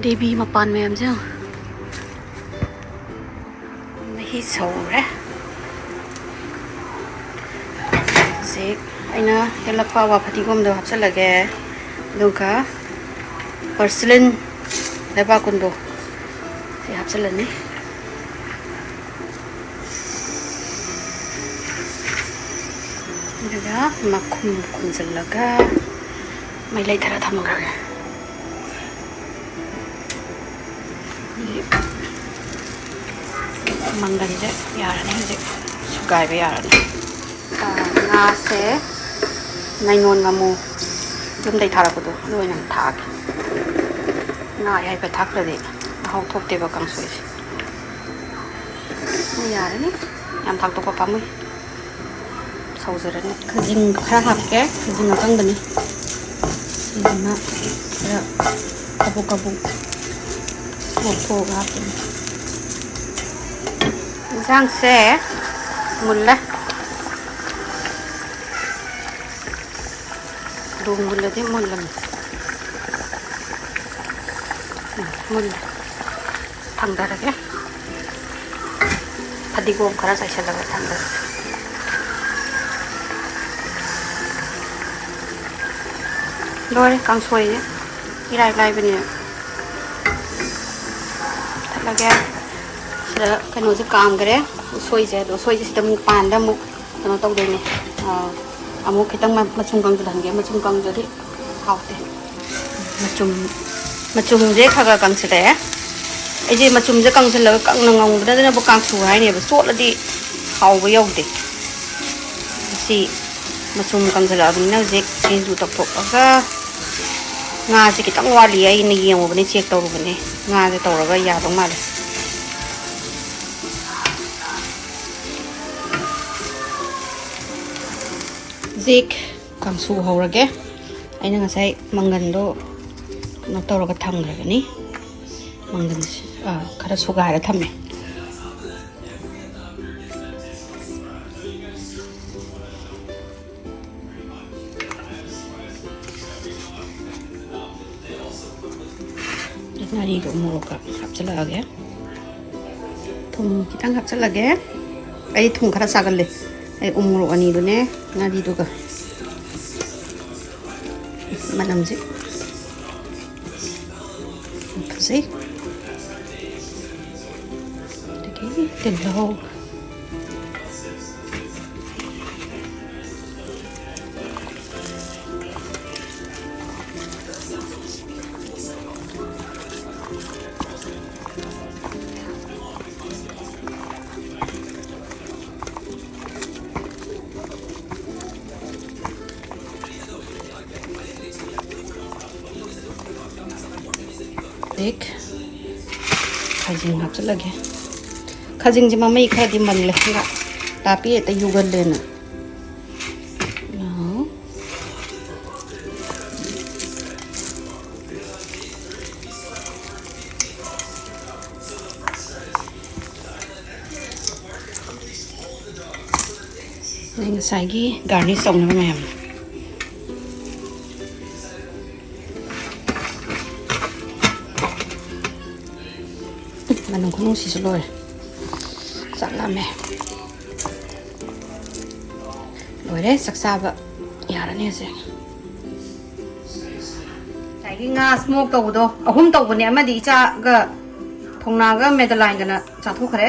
ꯗꯦꯕꯤ ꯃꯄꯥꯟ ꯃꯌꯥꯝꯁꯦ ꯌꯦꯡꯉꯣ꯫ ꯁꯧꯔꯦ꯫ ꯍꯧꯖꯤꯛ ꯑꯩꯅ ꯍꯦꯛꯂꯛꯄ ꯑꯋꯥ ꯐꯗꯤꯒꯣꯝꯗꯣ ꯍꯥꯞꯆꯤꯜꯂꯒꯦ, ꯑꯗꯨꯒ ꯄꯔꯁꯤꯂꯤꯟ ꯂꯩꯕꯥꯛꯀꯨꯟꯗꯣ ꯁꯤ ꯍꯥꯞꯆꯤꯜꯂꯅꯤ꯫ ꯑꯗꯨꯒ ꯃꯈꯨꯝ ꯈꯨꯝꯖꯤꯜꯂꯒ ꯃꯩ ꯂꯩꯊꯔ ꯊꯝꯈ꯭ꯔꯒꯦ꯫ ꯍꯧꯖꯤꯛ ꯃꯪꯒꯟꯁꯦ ꯌꯥꯔꯅꯤ, ꯍꯧꯖꯤꯛ ꯁꯨꯒꯥꯏꯕ ꯌꯥꯔꯅꯤ꯫ ꯑꯥ, ꯉꯥꯁꯦ ꯅꯥꯏꯂꯣꯟ ꯉꯥꯃꯨ ꯌꯨꯝꯗꯩ ꯊꯥꯔꯛꯄꯗꯣ ꯑꯗꯨ ꯑꯣꯏꯅ ꯊꯥꯛꯑꯒꯦ꯫ ꯉꯥ ꯑꯌꯥꯏꯕ ꯊꯥꯛꯇ꯭ꯔꯗꯤ ꯃꯍꯥꯎ ꯊꯣꯛꯇꯦꯕ ꯀꯥꯡꯁꯣꯏꯁꯦ꯫ ꯌꯥꯔꯅꯤ, ꯌꯥꯝ ꯊꯥꯛꯇꯣꯛꯄ ꯄꯥꯝꯃꯨꯏ꯫ ꯁꯧꯖꯔꯅꯤ꯫ ꯈꯖꯤꯡ ꯈꯔ ꯍꯥꯞꯀꯦ, ꯈꯖꯤꯡ ꯑꯀꯪꯕꯅꯤ꯫ ꯁꯤꯁꯤꯅ ꯈꯔ ꯀꯕꯨꯛ ꯀꯕꯨꯛ ꯉꯧꯊꯣꯛꯑꯒ ꯍꯥꯞꯇꯣꯏꯅꯤ꯫ ꯏꯟꯁꯥꯡꯁꯦ ꯃꯨꯜꯂꯦ꯫ ꯗꯣꯡ ꯃꯨꯜꯂꯗꯤ ꯃꯨꯜꯂꯝꯅꯤ꯫ ꯎꯝ, ꯃꯨꯜꯂꯦ꯫ ꯊꯥꯡꯗꯔꯒꯦ꯫ ꯐꯗꯤꯒꯣꯝ ꯈꯔ ꯆꯥꯏꯁꯤꯜꯂꯒ ꯊꯥꯡꯗꯔꯒꯦ꯫ ꯂꯣꯏꯔꯦ ꯀꯥꯡꯁꯣꯏꯁꯦ꯫ ꯏꯔꯥꯏ ꯂꯥꯏꯕꯅꯦ꯫ ꯊꯠꯂꯒꯦ꯫ ꯁꯤꯗ ꯀꯩꯅꯣꯁꯦ ꯀꯥꯝꯈ꯭ꯔꯦ꯫ ꯎꯁꯣꯏꯁꯦ꯫ ꯑꯗꯣ ꯎꯁꯣꯏꯁꯦ ꯁꯤꯗ ꯑꯃꯨꯛ ꯄꯥꯟꯗ ꯑꯃꯨꯛ ꯀꯩꯅꯣ ꯇꯧꯗꯣꯏꯅꯦ꯫ ꯑꯥ, ꯑꯃꯨꯛ ꯈꯤꯇꯪ ꯃ-, ꯃꯆꯨꯝ ꯀꯪꯁꯤꯜꯍꯟꯒꯦ꯫ ꯃꯆꯨꯝ ꯀꯪꯗ꯭ꯔꯗꯤ ꯍꯥꯎꯇꯦ꯫ ꯃꯆꯨꯝ, ꯃꯆꯨꯝꯁꯦ ꯈꯔ ꯈꯔ ꯀꯪꯁꯤꯜꯂꯛꯑꯦ꯫ ꯑꯩꯁꯦ ꯃꯆꯨꯝꯁꯦ ꯀꯪꯁꯤꯜꯂꯒ ꯀꯪꯅ ꯉꯧꯕꯗꯅꯕꯨ ꯀꯥꯡꯁꯨ ꯍꯥꯏꯅꯦꯕ, ꯆꯣꯠꯂꯗꯤ ꯍꯥꯎꯕ ꯌꯧꯗꯦ꯫ ꯁꯤ ꯃꯆꯨꯝ ꯀꯪꯁꯤꯜꯂꯛꯑꯕꯅꯤꯅ ꯍꯧꯖꯤꯛ ꯁꯤꯡꯖꯨ ꯇꯧꯊꯣꯛꯑꯒ, ꯉꯥꯁꯦ ꯈꯤꯇꯪ ꯋꯥꯠꯂꯤ, ꯑꯩꯅ ꯌꯦꯡꯉꯨꯕꯅꯦ, ꯆꯦꯛ ꯇꯧꯔꯨꯕꯅꯦ, ꯉꯥꯁꯦ ꯇꯧꯔꯒ ꯌꯥꯗꯧ ꯃꯥꯜꯂꯦ꯫ ꯍꯧꯖꯤꯛ ꯀꯥꯡꯁꯨ ꯍꯧꯔꯒꯦ꯫ ꯑꯩꯅ ꯉꯁꯥꯏ ꯃꯪꯒꯟꯗꯣ ꯀꯩꯅꯣ ꯇꯧꯔꯒ ꯊꯝꯈ꯭ꯔꯕꯅꯤ꯫ ꯃꯪꯒꯟꯁꯦ, ꯑꯥ, ꯈꯔ ꯁꯨꯒꯥꯏꯔ ꯊꯝꯃꯦ꯫ ꯉꯥꯔꯤꯗꯣ ꯃꯣꯔꯣꯛꯀ ꯍꯥꯞꯆꯤꯜꯂꯛꯑꯒꯦ꯫ ꯎꯝ, ꯈꯤꯇꯪ ꯍꯥꯞꯆꯤꯜꯂꯒꯦ꯫ ꯑꯩ ꯊꯨꯝ ꯈꯔ ꯆꯥꯒꯜꯂꯦ꯫ ꯑꯩ ꯎ ꯃꯣꯔꯣꯛ ꯑꯅꯤꯗꯨꯅꯦ, ꯉꯥꯔꯤꯗꯨꯒ꯫ ꯃꯅꯝꯁꯦ ꯌꯥꯝ ꯐꯖꯩ꯫ ꯑꯗꯒꯤ ꯇꯤꯜꯍꯧ꯫ ꯍꯧꯖꯤꯛ ꯈꯥꯖꯤꯡ ꯍꯥꯞꯆꯤꯜꯂꯒꯦ꯫ ꯈꯥꯖꯤꯡꯁꯦ ꯃꯃꯩ ꯈꯔꯗꯤ ꯃꯜꯂꯦ, ꯇꯥꯄꯤ ꯍꯦꯛꯇ ꯌꯨꯒꯜꯂꯦꯅ꯫ ꯑꯥ꯫ ꯑꯗꯩ ꯉꯁꯥꯏꯒꯤ garnish ꯇꯧꯅꯕ ꯃꯌꯥꯝ꯫ ꯃꯅꯝ ꯈꯨꯅꯨꯡꯁꯤꯁꯨ ꯂꯣꯏꯔꯦ꯫ ꯆꯥꯛ ꯂꯥꯝꯃꯦ꯫ ꯂꯣꯏꯔꯦ, ꯆꯥꯛ ꯆꯥꯕ ꯌꯥꯔꯅꯤ ꯍꯧꯖꯤꯛ꯫ ꯉꯁꯥꯏꯒꯤ ꯉꯥ smoke ꯇꯧꯕꯗꯣ ꯑꯍꯨꯝ ꯇꯧꯕꯅꯦ, ꯑꯃꯗꯤ ꯏꯆꯥꯒ ꯊꯣꯡꯅꯥꯒ ꯃꯦꯗꯂꯥꯏꯟꯒꯅ ꯆꯥꯊꯣꯛꯈ꯭ꯔꯦ꯫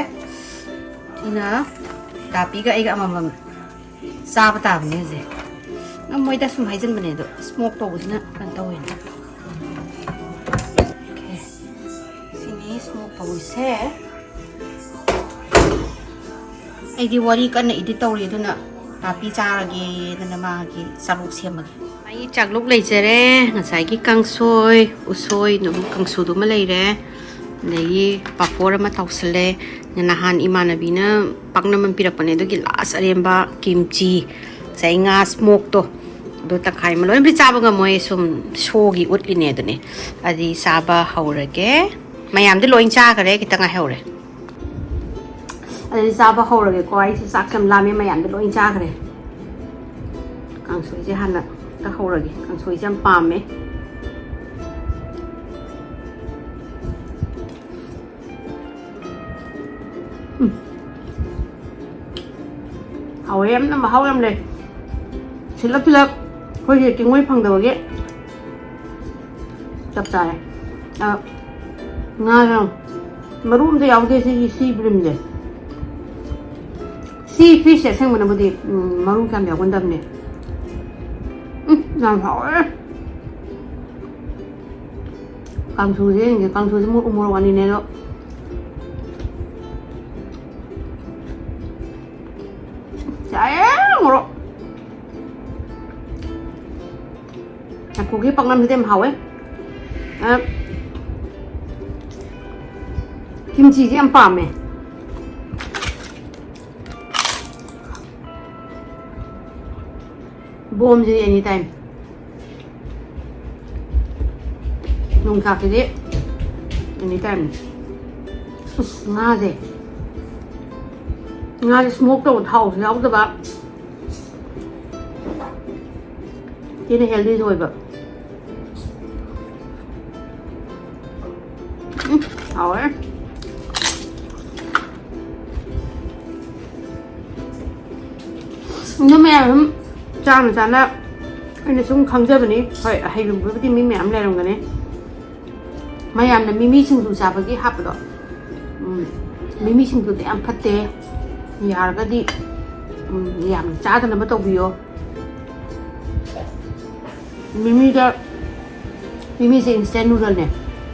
ꯁꯤꯅ ꯗꯥꯄꯤꯒ ꯑꯩꯒ ꯑꯃꯃꯝ ꯆꯥꯕ ꯇꯥꯕꯅꯦ ꯍꯧꯖꯤꯛ꯫ ꯉꯝꯃꯣꯏꯗ ꯁꯨꯝ ꯍꯥꯏꯖꯟꯕꯅꯦ, ꯑꯗꯣ smoke ꯇꯧꯕꯁꯤꯅ ꯀꯩꯅꯣ ꯇꯧꯋꯦꯅ꯫ Okay꯫ ꯁꯤꯅꯤ smoke ꯇꯧꯔꯤꯁꯦ꯫ ꯑꯩꯗꯤ ꯋꯥꯔꯤ ꯀꯟꯅ edit ꯇꯧꯔꯤ, ꯑꯗꯨꯅ ꯅꯥꯄꯤ ꯆꯥꯔꯒꯦꯗꯅ ꯃꯥꯒꯤ ꯆꯥꯔꯣꯛ ꯁꯦꯝꯃꯒꯦ꯫ ꯑꯩ ꯆꯥꯛꯂꯨꯛ ꯂꯩꯖꯔꯦ, ꯉꯁꯥꯏꯒꯤ ꯀꯥꯡꯁꯣꯏ, ꯎꯁꯣꯏ ꯑꯗꯨꯝ ꯀꯥꯡꯁꯨꯗꯨꯃ ꯂꯩꯔꯦ, ꯑꯗꯒꯤ ꯄꯥꯐꯣꯔ ꯑꯃ ꯇꯧꯁꯜꯂꯦ꯫ ꯅꯍꯥꯟ ꯏꯃꯥꯟꯅꯕꯤꯅ ꯄꯥꯛꯅꯝ ꯑꯃ ꯄꯤꯔꯛꯄꯅꯦ, ꯑꯗꯨꯒꯤ last ꯑꯔꯦꯝꯕ ꯀꯤꯝꯆꯤ, ꯉꯁꯥꯏ ꯉꯥ smoke ꯇꯣ, ꯑꯗꯨ ꯇꯪꯈꯥꯏ ꯑꯃ꯫ ꯂꯣꯏꯅꯗꯤ ꯆꯥꯕ ꯉꯝꯃꯣꯏ, ꯁꯨꯝ show ꯒꯤ ꯎꯠꯂꯤꯅꯦ ꯑꯗꯨꯅꯦ꯫ ꯑꯗꯨꯗꯤ ꯆꯥꯕ ꯍꯧꯔꯒꯦ꯫ ꯃꯌꯥꯝꯗꯤ ꯂꯣꯏ ꯆꯥꯈꯔꯦ, ꯈꯤꯇꯪ ꯉꯥꯏꯍꯧꯔꯦ꯫ ꯑꯗꯨꯗꯤ ꯆꯥꯕ ꯍꯧꯔꯒꯦꯀꯣ꯫ ꯑꯩꯁꯦ ꯆꯥꯛꯁꯦ ꯌꯥꯝ ꯂꯥꯝꯃꯦ, ꯃꯌꯥꯝꯗꯤ ꯂꯣꯏ ꯆꯥꯈ꯭ꯔꯦ꯫ ꯀꯥꯡꯁꯣꯏꯁꯦ ꯍꯥꯟꯅ ꯑꯝꯇ ꯍꯧꯔꯒꯦ꯫ ꯀꯥꯡꯁꯣꯏꯁꯦ ꯌꯥꯝ ꯄꯥꯝꯃꯦ꯫ ꯍꯥꯎꯋꯦ, ꯌꯥꯝꯅ ꯃꯍꯥꯎ ꯌꯥꯝ ꯂꯩ꯫ ꯁꯤꯜꯂꯞ ꯁꯤꯜꯂꯞ ꯑꯩꯈꯣꯏꯒꯤ ꯀꯦꯡꯉꯣꯏ ꯐꯪꯗꯕꯒꯤ ꯆꯞ ꯆꯥꯔꯦ꯫ ꯑ, ꯉꯥ ꯃꯔꯨ ꯑꯝꯇ ꯌꯥꯎꯗꯦ ꯁꯤꯒꯤ ꯁꯤ ꯕ꯭ꯔꯤꯝꯁꯦ꯫ ꯁꯤ ꯐꯤꯁꯁꯦ ꯑꯁꯦꯡꯕꯅꯕꯨꯗꯤ, ꯎꯝ, ꯃꯔꯨ ꯀꯌꯥꯝ ꯌꯥꯎꯒꯟꯗꯕꯅꯦ꯫ ꯎꯝ, ꯌꯥꯝ ꯍꯥꯎꯋꯦ꯫ ꯀꯥꯡꯁꯨꯁꯦ ꯌꯦꯡꯒꯦ꯫ ꯀꯥꯡꯁꯨꯁꯦ ꯃꯣꯔꯣꯛ, ꯃꯣꯔꯣꯛ ꯑꯅꯤꯅꯦ ꯑꯗꯣ꯫ ꯌꯥꯏꯌꯦ, ꯃꯣꯔꯣꯛ꯫ ꯀꯣꯕꯤ ꯄꯥꯛꯅꯝꯁꯤꯗꯤ ꯌꯥꯝ ꯍꯥꯎꯋꯦ꯫ ꯑ, ꯀꯤꯝꯆꯤꯁꯦ ꯌꯥꯝ ꯄꯥꯝꯃꯦ꯫ ꯕꯣꯝꯁꯤꯗꯤ any time꯫ ꯌꯣꯡꯆꯥꯛꯁꯤꯗꯤ any time꯫ ꯑꯁ, ꯉꯥꯁꯦ꯫ ꯉꯥꯁꯦ smoke ꯇꯧꯕ, ꯊꯥꯎꯁꯨ ꯌꯥꯎꯗꯕ꯫ ꯁꯤꯅ healthyꯁꯨ ꯑꯣꯏꯕ꯫ ꯎꯝ, ꯍꯥꯎꯋꯦ꯫ ꯑꯗꯨ ꯃꯌꯥꯝ ꯑꯗꯨꯝ ꯆꯥꯅ ꯆꯥꯅ ꯑꯩꯅ ꯁꯨꯝ ꯈꯪꯖꯕꯅꯤ꯫ ꯍꯣꯏ, ꯑꯍꯩꯕꯕꯨꯗꯤ ꯃꯤ ꯃꯌꯥꯝ ꯂꯩꯔꯝꯒꯅꯤ꯫ ꯃꯌꯥꯝꯅ ꯃꯤꯃꯤ ꯁꯤꯡꯖꯨ ꯆꯥꯕꯒꯤ ꯍꯥꯞꯄꯗꯣ, ꯎꯝ, ꯃꯤꯃꯤ ꯁꯤꯡꯖꯨꯗ ꯌꯥꯝ ꯐꯠꯇꯦ꯫ ꯌꯥꯔꯒꯗꯤ, ꯎꯝ, ꯌꯥꯝ ꯆꯥꯗꯅꯕ ꯇꯧꯕꯤꯌꯣ꯫ ꯃꯤꯃꯤꯗ, ꯃꯤꯃꯤꯁꯦ instant noodleꯅꯦ꯫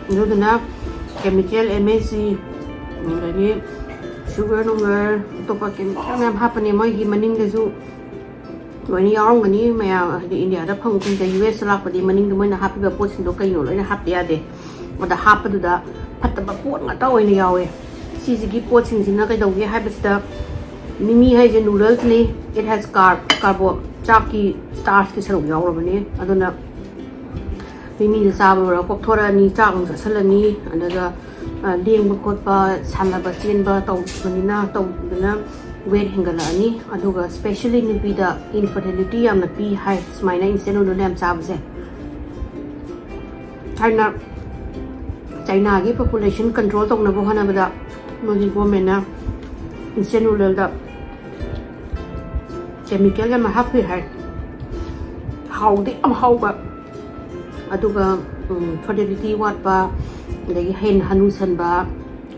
ꯑꯗꯨꯗꯨꯅ chemical, MSG, ꯑꯗꯒꯤ sugar ꯅꯨꯡꯒꯔ, ꯑꯇꯣꯞꯄ chemical ꯃꯌꯥꯝ ꯍꯥꯞꯄꯅꯦ꯫ ꯃꯣꯏꯒꯤ ꯃꯅꯤꯡꯗꯁꯨ ꯂꯣꯏꯅ ꯌꯥꯎꯔꯝꯒꯅꯤ꯫ ꯃꯌꯥꯝ ꯍꯥꯏꯗꯤ ꯏꯟꯗꯤꯌꯥꯗ ꯐꯪꯕꯁꯤꯡꯁꯦ ꯌꯨ ꯑꯦꯁꯇ ꯂꯥꯛꯄꯗꯤ ꯃꯅꯤꯡꯗ ꯃꯣꯏꯅ ꯍꯥꯞꯄꯤꯕ ꯄꯣꯠꯁꯤꯡꯗꯣ ꯀꯩꯅꯣ ꯂꯣꯏꯅ ꯍꯥꯞꯇ ꯌꯥꯗꯦ꯫ ꯑꯗ ꯍꯥꯞꯄꯗꯨꯗ ꯐꯠꯇꯕ ꯄꯣꯠ ꯉꯥꯛꯇ ꯑꯣꯏꯅ ꯌꯥꯎꯋꯦ꯫ ꯁꯤꯁꯤꯒꯤ ꯄꯣꯠꯁꯤꯡꯁꯤꯅ ꯀꯩꯗꯧꯒꯦ ꯍꯥꯏꯕꯁꯤꯗ, ꯃꯤꯃꯤ ꯍꯥꯏꯁꯦ noodlesꯅꯤ, it has carb, carbo, ꯆꯥꯛꯀꯤ starchꯀꯤ ꯁꯔꯨꯛ ꯌꯥꯎꯔꯕꯅꯤ꯫ ꯑꯗꯨꯅ ꯃꯤꯃꯤꯗ ꯆꯥꯕ ꯂꯣꯏꯔꯒ ꯀꯣꯛꯊꯣꯔꯛꯑꯅꯤ, ꯆꯥꯛ ꯑꯃꯨꯛ ꯆꯥꯁꯤꯜꯂꯅꯤ, ꯑꯗꯨꯒ, ꯑ, ꯂꯦꯡꯕ ꯈꯣꯠꯄ, ꯁꯥꯟꯅꯕ ꯆꯦꯟꯕ ꯇꯧꯕꯅꯤꯅ, ꯇꯧꯗꯅ weight ꯍꯦꯟꯒꯠꯂꯛꯑꯅꯤ꯫ ꯑꯗꯨꯒ specially ꯅꯨꯄꯤꯗ infertility ꯌꯥꯝꯅ ꯄꯤ ꯍꯥꯏ ꯁꯨꯃꯥꯏꯅ instant noodle ꯌꯥꯝ ꯆꯥꯕꯁꯦ꯫ ꯊꯥꯏꯅ ꯆꯥꯏꯅꯥꯒꯤ population control ꯇꯧꯅꯕ ꯍꯣꯠꯅꯕꯗ ꯃꯣꯏꯒꯤ governmentꯅ instant noodleꯗ ꯀꯦꯃꯤꯀꯦꯜ ꯌꯥꯝ ꯍꯥꯞꯄꯤ ꯍꯥꯏ꯫ ꯍꯥꯎꯗꯤ ꯌꯥꯝ ꯍꯥꯎꯕ, ꯑꯗꯨꯒ ꯐꯔꯇꯤꯂꯤꯇꯤ ꯋꯥꯠꯄ, ꯑꯗꯒꯤ ꯍꯦꯟꯅ ꯍꯅꯨꯁꯟꯕ,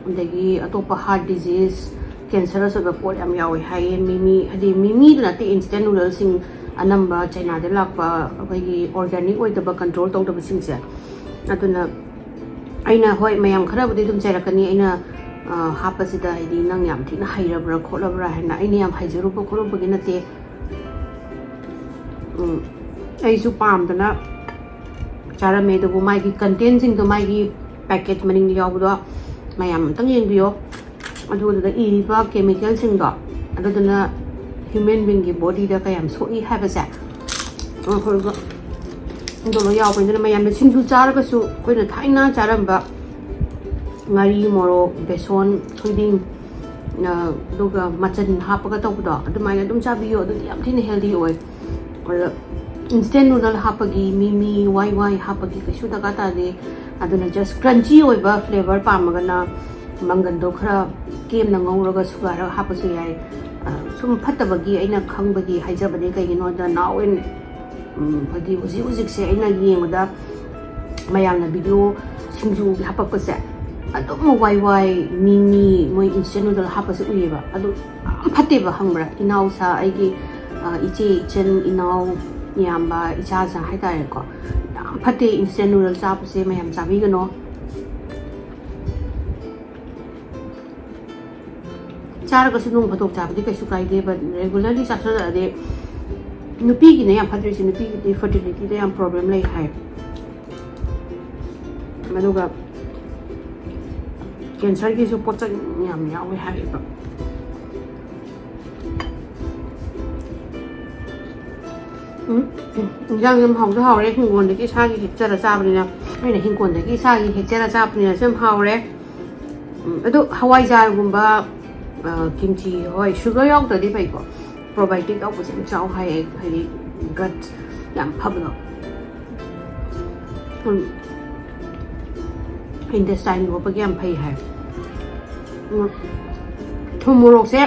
ꯑꯗꯒꯤ ꯑꯇꯣꯞꯄ ꯍꯥꯔꯠ ꯗꯤꯖꯤꯁ, ꯀꯦꯟꯁꯔꯁ ꯑꯣꯏꯕ ꯄꯣꯠ ꯌꯥꯝ ꯌꯥꯎꯋꯦ ꯍꯥꯏꯌꯦ꯫ ꯃꯤꯃꯤ, ꯍꯥꯏꯗꯤ ꯃꯤꯃꯤꯗ ꯅꯠꯇꯦ, ꯏꯟꯁꯇꯦꯟ ꯅꯨꯗꯜꯁꯤꯡ ꯑꯅꯝꯕ ꯆꯩꯅꯥꯗ ꯂꯥꯛꯄ, ꯑꯩꯈꯣꯏꯒꯤ ꯑꯣꯔꯒꯥꯅꯤꯛ ꯑꯣꯏꯗꯕ, ꯀꯟꯇ꯭ꯔꯣꯜ ꯇꯧꯗꯕꯁꯤꯡꯁꯦ꯫ ꯑꯗꯨꯅ ꯑꯩꯅ, ꯍꯣꯏ, ꯃꯌꯥꯝ ꯈꯔꯕꯨꯗꯤ ꯑꯗꯨꯝ ꯆꯩꯔꯛꯀꯅꯤ, ꯑꯩꯅ ꯍꯥꯞꯄꯁꯤꯗ ꯍꯥꯏꯗꯤ ꯅꯪ ꯌꯥꯝ ꯊꯤꯅ ꯍꯩꯔꯕ꯭ꯔꯥ ꯈꯣꯠꯂꯕ꯭ꯔꯥ ꯍꯥꯏꯅ꯫ ꯑꯩꯅ ꯌꯥꯝ ꯍꯩꯖꯔꯨꯕ ꯈꯣꯠꯂꯨꯕꯒꯤ ꯅꯠꯇꯦ꯫ ꯎꯝ, ꯑꯩꯁꯨ ꯄꯥꯝꯗꯅ ꯆꯥꯔꯝꯃꯦ꯫ ꯑꯗꯨꯕꯨ ꯃꯥꯒꯤ ꯀꯟꯇꯦꯟꯁꯤꯡꯗꯣ, ꯃꯥꯒꯤ ꯄꯦꯀꯦꯠ ꯃꯅꯤꯡꯗ ꯌꯥꯎꯕꯗꯣ ꯃꯌꯥꯝ ꯑꯝꯇꯪ ꯌꯦꯡꯕꯤꯌꯣ꯫ ꯑꯗꯨꯗꯨꯗ ꯏꯔꯤꯕ ꯀꯦꯃꯤꯀꯦꯜꯁꯤꯡꯗꯣ, ꯑꯗꯨꯗꯨꯅ ꯍ꯭ꯌꯨꯃꯦꯟ ꯕꯤꯡꯒꯤ ꯕꯣꯗꯤꯗ ꯀꯌꯥꯝ ꯁꯣꯛꯏ ꯍꯥꯏꯕꯁꯦ, ꯑꯩꯈꯣꯏꯒ ꯑꯗꯨꯝꯕ ꯌꯥꯎꯕꯅꯤꯅ ꯃꯌꯥꯝꯅ ꯁꯤꯡꯖꯨ ꯆꯥꯔꯒꯁꯨ, ꯑꯩꯈꯣꯏꯅ ꯊꯥꯏꯅ ꯆꯥꯔꯝꯕ ꯉꯥꯔꯤ, ꯃꯣꯔꯣꯛ, ꯕꯦꯁꯣꯟ, ꯊꯣꯏꯗꯤꯡ, ꯑꯗꯨꯒ ꯃꯆꯜ ꯍꯥꯞꯄꯒ ꯇꯧꯕꯗꯣ, ꯑꯗꯨꯃꯥꯏꯅ ꯑꯗꯨꯝ ꯆꯥꯕꯤꯌꯣ꯫ ꯑꯗꯨꯗꯤ ꯌꯥꯝ ꯊꯤꯅ ꯍꯦꯜꯗꯤ ꯑꯣꯏ꯫ ꯑꯗꯣ ꯏꯟꯁꯇꯦꯟ ꯅꯨꯗꯜ ꯍꯥꯞꯄꯒꯤ, ꯃꯤꯃꯤ, ꯋꯥꯏ ꯋꯥꯏ ꯍꯥꯞꯄꯒꯤ ꯀꯩꯁꯨ ꯗꯔꯀꯥꯔ ꯇꯥꯗꯦ꯫ ꯑꯗꯨꯅ ꯖꯁ ꯀ꯭ꯔꯟꯆꯤ ꯑꯣꯏꯕ ꯐ꯭ꯂꯦꯕꯔ ꯄꯥꯝꯃꯒꯅ ꯃꯪꯒꯟꯗꯣ ꯈꯔ ꯀꯦꯝꯅ ꯉꯧꯔꯒ ꯁꯨꯒꯥꯏꯔꯒ ꯍꯥꯞꯄꯁꯨ ꯌꯥꯏ꯫ ꯁꯨꯝ ꯐꯠꯇꯕꯒꯤ ꯑꯩꯅ ꯈꯪꯕꯒꯤ ꯍꯥꯏꯖꯕꯅꯦ꯫ ꯀꯩꯒꯤꯅꯣꯗ now in ꯎꯝ, ꯍꯥꯏꯗꯤ ꯍꯧꯖꯤꯛ ꯍꯧꯖꯤꯛꯁꯦ ꯑꯩꯅ ꯌꯦꯡꯕꯗ ꯃꯌꯥꯝꯅ ꯚꯤꯗꯤꯑꯣ ꯁꯤꯡꯖꯨꯒꯤ ꯍꯥꯄꯛꯄꯁꯦ ꯑꯗꯨꯝ ꯋꯥꯏ ꯋꯥꯏ, ꯃꯤꯃꯤ, ꯃꯣꯏ ꯏꯟꯁꯇꯦꯟ ꯅꯨꯗꯜ ꯍꯥꯞꯄꯁꯦ ꯎꯏꯌꯦꯕ꯫ ꯑꯗꯨ ꯌꯥꯝ ꯐꯠꯇꯦꯕ, ꯈꯪꯕ꯭ꯔꯥ? ꯏꯅꯥꯎꯁꯥ, ꯑꯩꯒꯤ, ꯑ, ꯏꯆꯦ, ꯏꯆꯟ, ꯏꯅꯥꯎ, ꯏꯌꯥꯝꯕ, ꯏꯆꯥꯁꯥ ꯍꯥꯏꯇꯥꯔꯦꯀꯣ, ꯌꯥꯝ ꯐꯠꯇꯦ ꯏꯟꯁꯇꯦꯟ ꯅꯨꯗꯜ ꯆꯥꯕꯁꯦ꯫ ꯃꯌꯥꯝ ꯆꯥꯕꯤꯒꯅꯣ꯫ ꯆꯥꯔꯒꯁꯨ ꯅꯣꯡ ꯐꯥꯗꯣꯛ ꯆꯥꯕꯗꯤ ꯀꯩꯁꯨ ꯀꯥꯏꯗꯦ, but regularly ꯆꯥꯁꯜꯂꯛꯑꯗꯤ ꯅꯨꯄꯤꯒꯤꯅ ꯌꯥꯝ ꯐꯠꯇ꯭ꯔꯤꯁꯦ, ꯅꯨꯄꯤꯒꯤꯗꯤ ꯐꯔꯇꯤꯂꯤꯇꯤꯗ ꯌꯥꯝ ꯄ꯭ꯔꯣꯕ꯭ꯂꯦꯝ ꯂꯩ ꯍꯥꯏ꯫ ꯑꯗꯨꯒ ꯀꯦꯟꯁꯔꯒꯤꯁꯨ ꯄꯣꯠꯆꯪ ꯌꯥꯝ ꯌꯥꯎꯋꯦ ꯍꯥꯏꯌꯦꯕ꯫ ꯎꯝ, ꯏꯟꯖꯥꯡꯁꯦ ꯌꯥꯝ ꯍꯥꯎꯁꯨ ꯍꯥꯎꯔꯦ, ꯍꯤꯡꯒꯣꯜꯗꯒꯤ ꯏꯁꯥꯒꯤ ꯍꯦꯛꯆꯔ ꯆꯥꯕꯅꯤꯅ꯫ ꯑꯩꯅ ꯍꯤꯡꯒꯣꯜꯗꯒꯤ ꯏꯁꯥꯒꯤ ꯍꯦꯛꯆꯔ ꯆꯥꯕꯅꯤꯅꯁꯨ ꯌꯥꯝ ꯍꯥꯎꯔꯦ꯫ ꯎꯝ, ꯑꯗꯣ ꯍꯋꯥꯏꯖꯥꯔꯒꯨꯝꯕ, ꯑ, ꯀꯤꯝꯆꯤ, ꯍꯣꯏ, ꯁꯨꯒꯔ ꯌꯥꯎꯗ꯭ꯔꯗꯤ ꯐꯩꯀꯣ꯫ ꯄ꯭ꯔꯣꯕꯥꯏꯌꯣꯇꯤꯛ ꯌꯥꯎꯕꯁꯦ ꯌꯥꯝ ꯆꯥꯎ ꯍꯥꯏꯌꯦ, ꯍꯥꯏꯗꯤ ꯒꯠ ꯌꯥꯝ ꯐꯕꯗꯣ꯫ ꯎꯝ, ꯏꯟꯇꯦꯁꯇꯥꯏꯟ ꯌꯣꯛꯄꯒꯤ ꯌꯥꯝ ꯐꯩ ꯍꯥꯏ꯫ ꯎꯝ, ꯊꯨꯝ ꯃꯣꯔꯣꯛꯁꯦ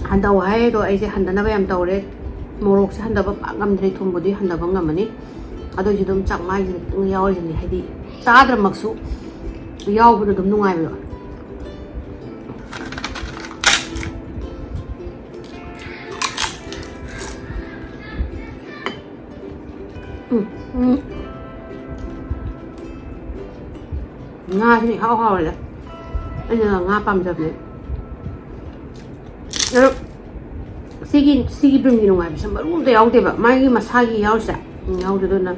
ꯍꯟꯊꯧ ꯍꯥꯏ, ꯑꯗꯣ ꯑꯩꯁꯦ ꯍꯟꯊꯅꯕ ꯌꯥꯝ ꯇꯧꯔꯦ꯫ ꯃꯣꯔꯣꯛꯁꯦ ꯍꯟꯊꯕ ꯄꯥꯛ ꯉꯝꯗ꯭ꯔꯦ, ꯊꯨꯝꯕꯨꯗꯤ ꯍꯟꯊꯕ ꯉꯝꯃꯅꯤ꯫ ꯑꯗꯨ ꯑꯣꯏꯁꯨ ꯑꯗꯨꯝ ꯆꯥꯛꯃꯥꯏꯁꯤꯗ ꯈꯤꯇꯪ ꯌꯥꯎꯔꯤꯁꯤꯅꯦ, ꯍꯥꯏꯗꯤ ꯆꯥꯗ꯭ꯔꯃꯛꯁꯨ ꯌꯥꯎꯕꯗꯣ ꯑꯗꯨꯝ ꯅꯨꯡꯉꯥꯏꯕꯗꯣ꯫ ꯎꯝ, ꯎꯝ꯫ ꯉꯥꯁꯤꯅ ꯏꯍꯥꯎ ꯍꯥꯎꯔꯦꯗ꯫ ꯑꯩꯅ ꯉꯥ ꯄꯥꯝꯖꯕꯅꯦ꯫ ꯑꯗꯣ ꯁꯤꯒꯤ, ꯁꯤꯒꯤ ꯕ꯭ꯔꯤꯝꯒꯤ ꯅꯨꯡꯉꯥꯏꯕꯁꯦ ꯃꯔꯨ ꯑꯝꯇ ꯌꯥꯎꯗꯦꯕ꯫ ꯃꯥꯒꯤ ꯃꯁꯥꯒꯤ ꯌꯥꯎꯔꯤꯁꯦ, ꯎꯝ, ꯌꯥꯎꯗꯦ꯫ ꯑꯗꯨꯅ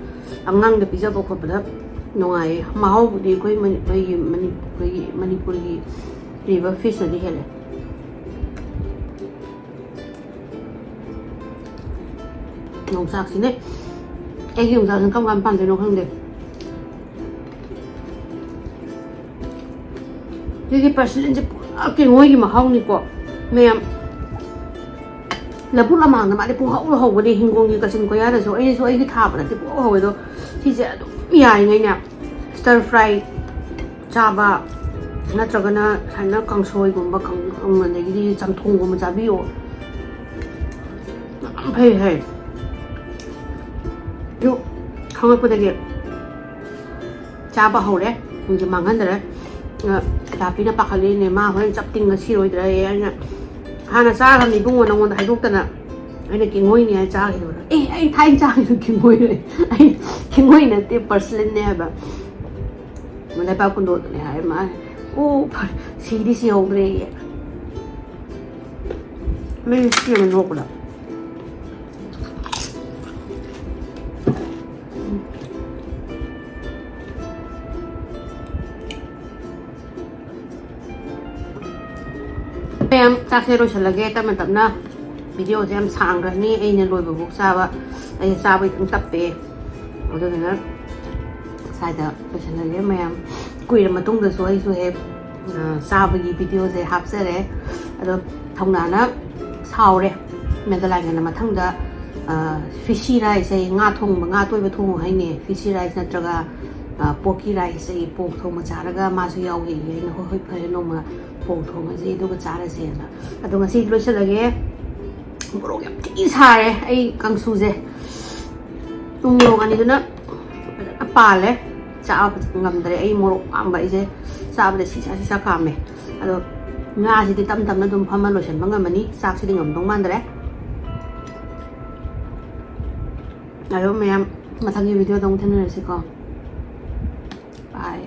ꯑꯉꯥꯡꯗ ꯄꯤꯖꯕ ꯈꯣꯠꯄꯗ ꯅꯨꯡꯉꯥꯏꯌꯦ꯫ ꯃꯍꯥꯎꯕꯨꯗꯤ ꯑꯩꯈꯣꯏ ꯃꯅꯤ-, ꯑꯩꯈꯣꯏꯒꯤ ꯃꯅꯤ-, ꯑꯩꯈꯣꯏꯒꯤ ꯃꯅꯤꯄꯨꯔꯒꯤ river fishꯅꯗꯤ ꯍꯦꯜꯂꯦ꯫ ꯌꯣꯡꯆꯥꯛꯁꯤꯅꯦ꯫ ꯑꯩꯒꯤ ꯌꯣꯡꯆꯥꯛꯁꯤꯅ ꯀꯔꯝ ꯀꯥꯟꯗ ꯄꯥꯟꯗꯣꯏꯅꯣ ꯈꯪꯗꯦ꯫ ꯁꯤꯒꯤ ꯄꯔꯁꯤꯂꯤꯟꯁꯦ ꯄꯨꯔꯥ ꯀꯦꯡꯉꯣꯏꯒꯤ ꯃꯍꯥꯎꯅꯤꯀꯣ ꯃꯌꯥꯝ꯫ ꯂꯕꯨꯛ ꯂꯃꯥꯡꯗ ꯃꯥꯗꯤ ꯄꯨꯡꯍꯧꯗ ꯍꯧꯕꯅꯦ, ꯍꯤꯡꯒꯣꯜꯒꯤ ꯀꯥꯆꯤꯟ ꯀꯣꯌꯥꯗꯁꯨ꯫ ꯑꯩꯁꯨ ꯑꯩꯒꯤ ꯊꯥꯕ ꯅꯠꯇꯦ, ꯄꯨꯡꯍꯧ ꯍꯧꯋꯦ꯫ ꯑꯗꯣ ꯁꯤꯁꯦ ꯑꯗꯨꯝ ꯌꯥꯔꯤꯉꯩꯅꯦ, stir fry ꯆꯥꯕ ꯅꯠꯇ꯭ꯔꯒꯅ ꯁꯨꯃꯥꯏꯅ ꯀꯥꯡꯁꯣꯏꯒꯨꯝꯕ, ꯀꯥꯡ-, ꯑꯗꯒꯤꯗꯤ ꯆꯝꯊꯣꯡꯒꯨꯝꯕ ꯆꯥꯕꯤꯌꯣ꯫ ꯌꯥꯝ ꯐꯩ ꯍꯥꯏ꯫ ꯑꯗꯨ ꯈꯪꯉꯛꯄꯗꯒꯤ ꯆꯥꯕ ꯍꯧꯔꯦ꯫ ꯄꯨꯡꯁꯦ ꯃꯥꯡꯍꯟꯗꯔꯦ꯫ ꯑ, ꯂꯥꯄꯤꯅ ꯄꯥꯈꯠꯂꯤꯅꯦ, ꯃꯥ ꯍꯣꯔꯦꯟ ꯆꯞ ꯇꯤꯡꯉ ꯁꯤꯔꯣꯏꯗ꯭ꯔꯥꯌꯦ꯫ ꯑꯩꯅ ꯍꯥꯟꯅ ꯆꯥꯈ꯭ꯔꯕꯅꯤ ꯏꯕꯨꯡꯉꯣ, ꯅꯉꯣꯟꯗ ꯍꯥꯏꯗꯣꯛꯇꯅ꯫ ꯑꯩꯅ ꯀꯦꯡꯉꯣꯏꯅꯦ ꯍꯥꯏꯅ ꯆꯥꯈꯤꯗꯕꯗꯣ꯫ ꯑꯦ, ꯑꯩ ꯊꯥꯏꯅ ꯆꯥꯈꯤꯕ ꯀꯦꯡꯉꯣꯏꯅꯦ꯫ ꯑꯩꯅ ꯀꯦꯡꯉꯣꯏ ꯅꯠꯇꯦ, ꯄꯔꯁꯂꯤꯟꯅꯦ ꯍꯥꯏꯕ꯫ ꯂꯩꯕꯥꯛ ꯀꯨꯟꯗꯣꯗꯨꯅꯦ ꯍꯥꯏ ꯃꯥꯅ꯫ ꯑꯣ, ꯐꯔꯦ, ꯁꯤꯗꯤ ꯁꯤꯍꯧꯗ꯭ꯔꯦꯌꯦ꯫ ꯃꯤ ꯁꯤꯅ ꯅꯣꯛꯄꯗ꯫ ꯃꯌꯥꯝ, ꯆꯥꯛꯁꯦ ꯂꯣꯏꯁꯤꯜꯂꯒꯦ ꯇꯞꯅ ꯇꯞꯅ꯫ Videoꯁꯦ ꯌꯥꯝ ꯁꯥꯡꯈ꯭ꯔꯅꯤ, ꯑꯩꯅ ꯂꯣꯏꯕꯐꯥꯎ ꯆꯥꯕ꯫ ꯑꯩ ꯆꯥꯕ ꯈꯤꯇꯪ ꯇꯞꯄꯦ, ꯑꯗꯨꯗꯨꯅ ꯁ꯭ꯋꯥꯏꯗ ꯂꯣꯏꯁꯤꯜꯂꯒꯦ ꯃꯌꯥꯝ꯫ ꯀꯨꯏꯔ ꯃꯇꯨꯡꯗꯁꯨ ꯑꯩꯁꯨ ꯍꯦꯛ, ꯑ, ꯆꯥꯕꯒꯤ videoꯁꯦ ꯍꯥꯞꯆꯔꯦ꯫ ꯑꯗꯣ ꯊꯧꯅꯥꯅ ꯁꯥꯎꯔꯦ꯫ ꯃꯦꯗꯂꯥꯏꯟꯒꯅ ꯃꯊꯪꯗ, ꯑ, fishy rice ꯍꯥꯏ, ꯉꯥ ꯊꯣꯡꯕ, ꯉꯥ ꯑꯇꯣꯏꯕ ꯊꯣꯡꯉꯨ ꯍꯥꯏꯅꯦ꯫ Fishy rice ꯅꯠꯇ꯭ꯔꯒ, ꯑ, porky rice ꯍꯥꯏ, pork ꯊꯣꯡꯕ ꯆꯥꯔꯒ ꯃꯥꯁꯨ ꯌꯥꯎꯒꯦꯌꯦ꯫ ꯑꯩꯅ, "ꯍꯣꯏ, ꯍꯣꯏ, ꯐꯔꯦ, ꯅꯣꯡꯃ ꯐꯧ ꯊꯣꯡꯉꯁꯤ ꯑꯗꯨꯒ ꯆꯥꯔꯁꯦꯅ꯫ ꯑꯗꯣ ꯉꯁꯤꯗꯤ ꯂꯣꯏꯁꯤꯜꯂꯒꯦ꯫ ꯃꯣꯔꯣꯛ ꯌꯥꯝ ꯊꯤ ꯁꯥꯔꯦ ꯑꯩ ꯀꯥꯡꯁꯨꯁꯦ꯫ ꯇꯨ ꯃꯣꯔꯣꯛ ꯑꯅꯤꯗꯨꯅ ꯐꯖꯅ ꯄꯥꯜꯂꯦ꯫ ꯆꯥꯕ ꯉꯝꯗ꯭ꯔꯦ ꯑꯩ ꯃꯣꯔꯣꯛ ꯄꯥꯝꯕ ꯑꯩꯁꯦ꯫ ꯆꯥꯕꯗ ꯁꯤꯁꯥ ꯁꯤꯁꯥ ꯀꯥꯝꯃꯦ꯫ ꯑꯗꯣ ꯉꯥꯁꯤꯗꯤ ꯇꯞ ꯇꯞꯅ ꯑꯗꯨꯝ ꯐꯝꯃ ꯂꯣꯏꯁꯤꯟꯕ ꯉꯝꯃꯅꯤ꯫ ꯆꯥꯛꯁꯤꯗꯤ ꯉꯝꯗꯧ ꯃꯥꯟꯗ꯭ꯔꯦ꯫ ꯑꯗꯣ ꯃꯌꯥꯝ ꯃꯊꯪꯒꯤ ꯚꯤꯗꯤꯑꯣꯗ ꯑꯃꯨꯛ ꯊꯦꯡꯅꯔꯁꯤꯀꯣ꯫ ꯕꯥꯏ꯫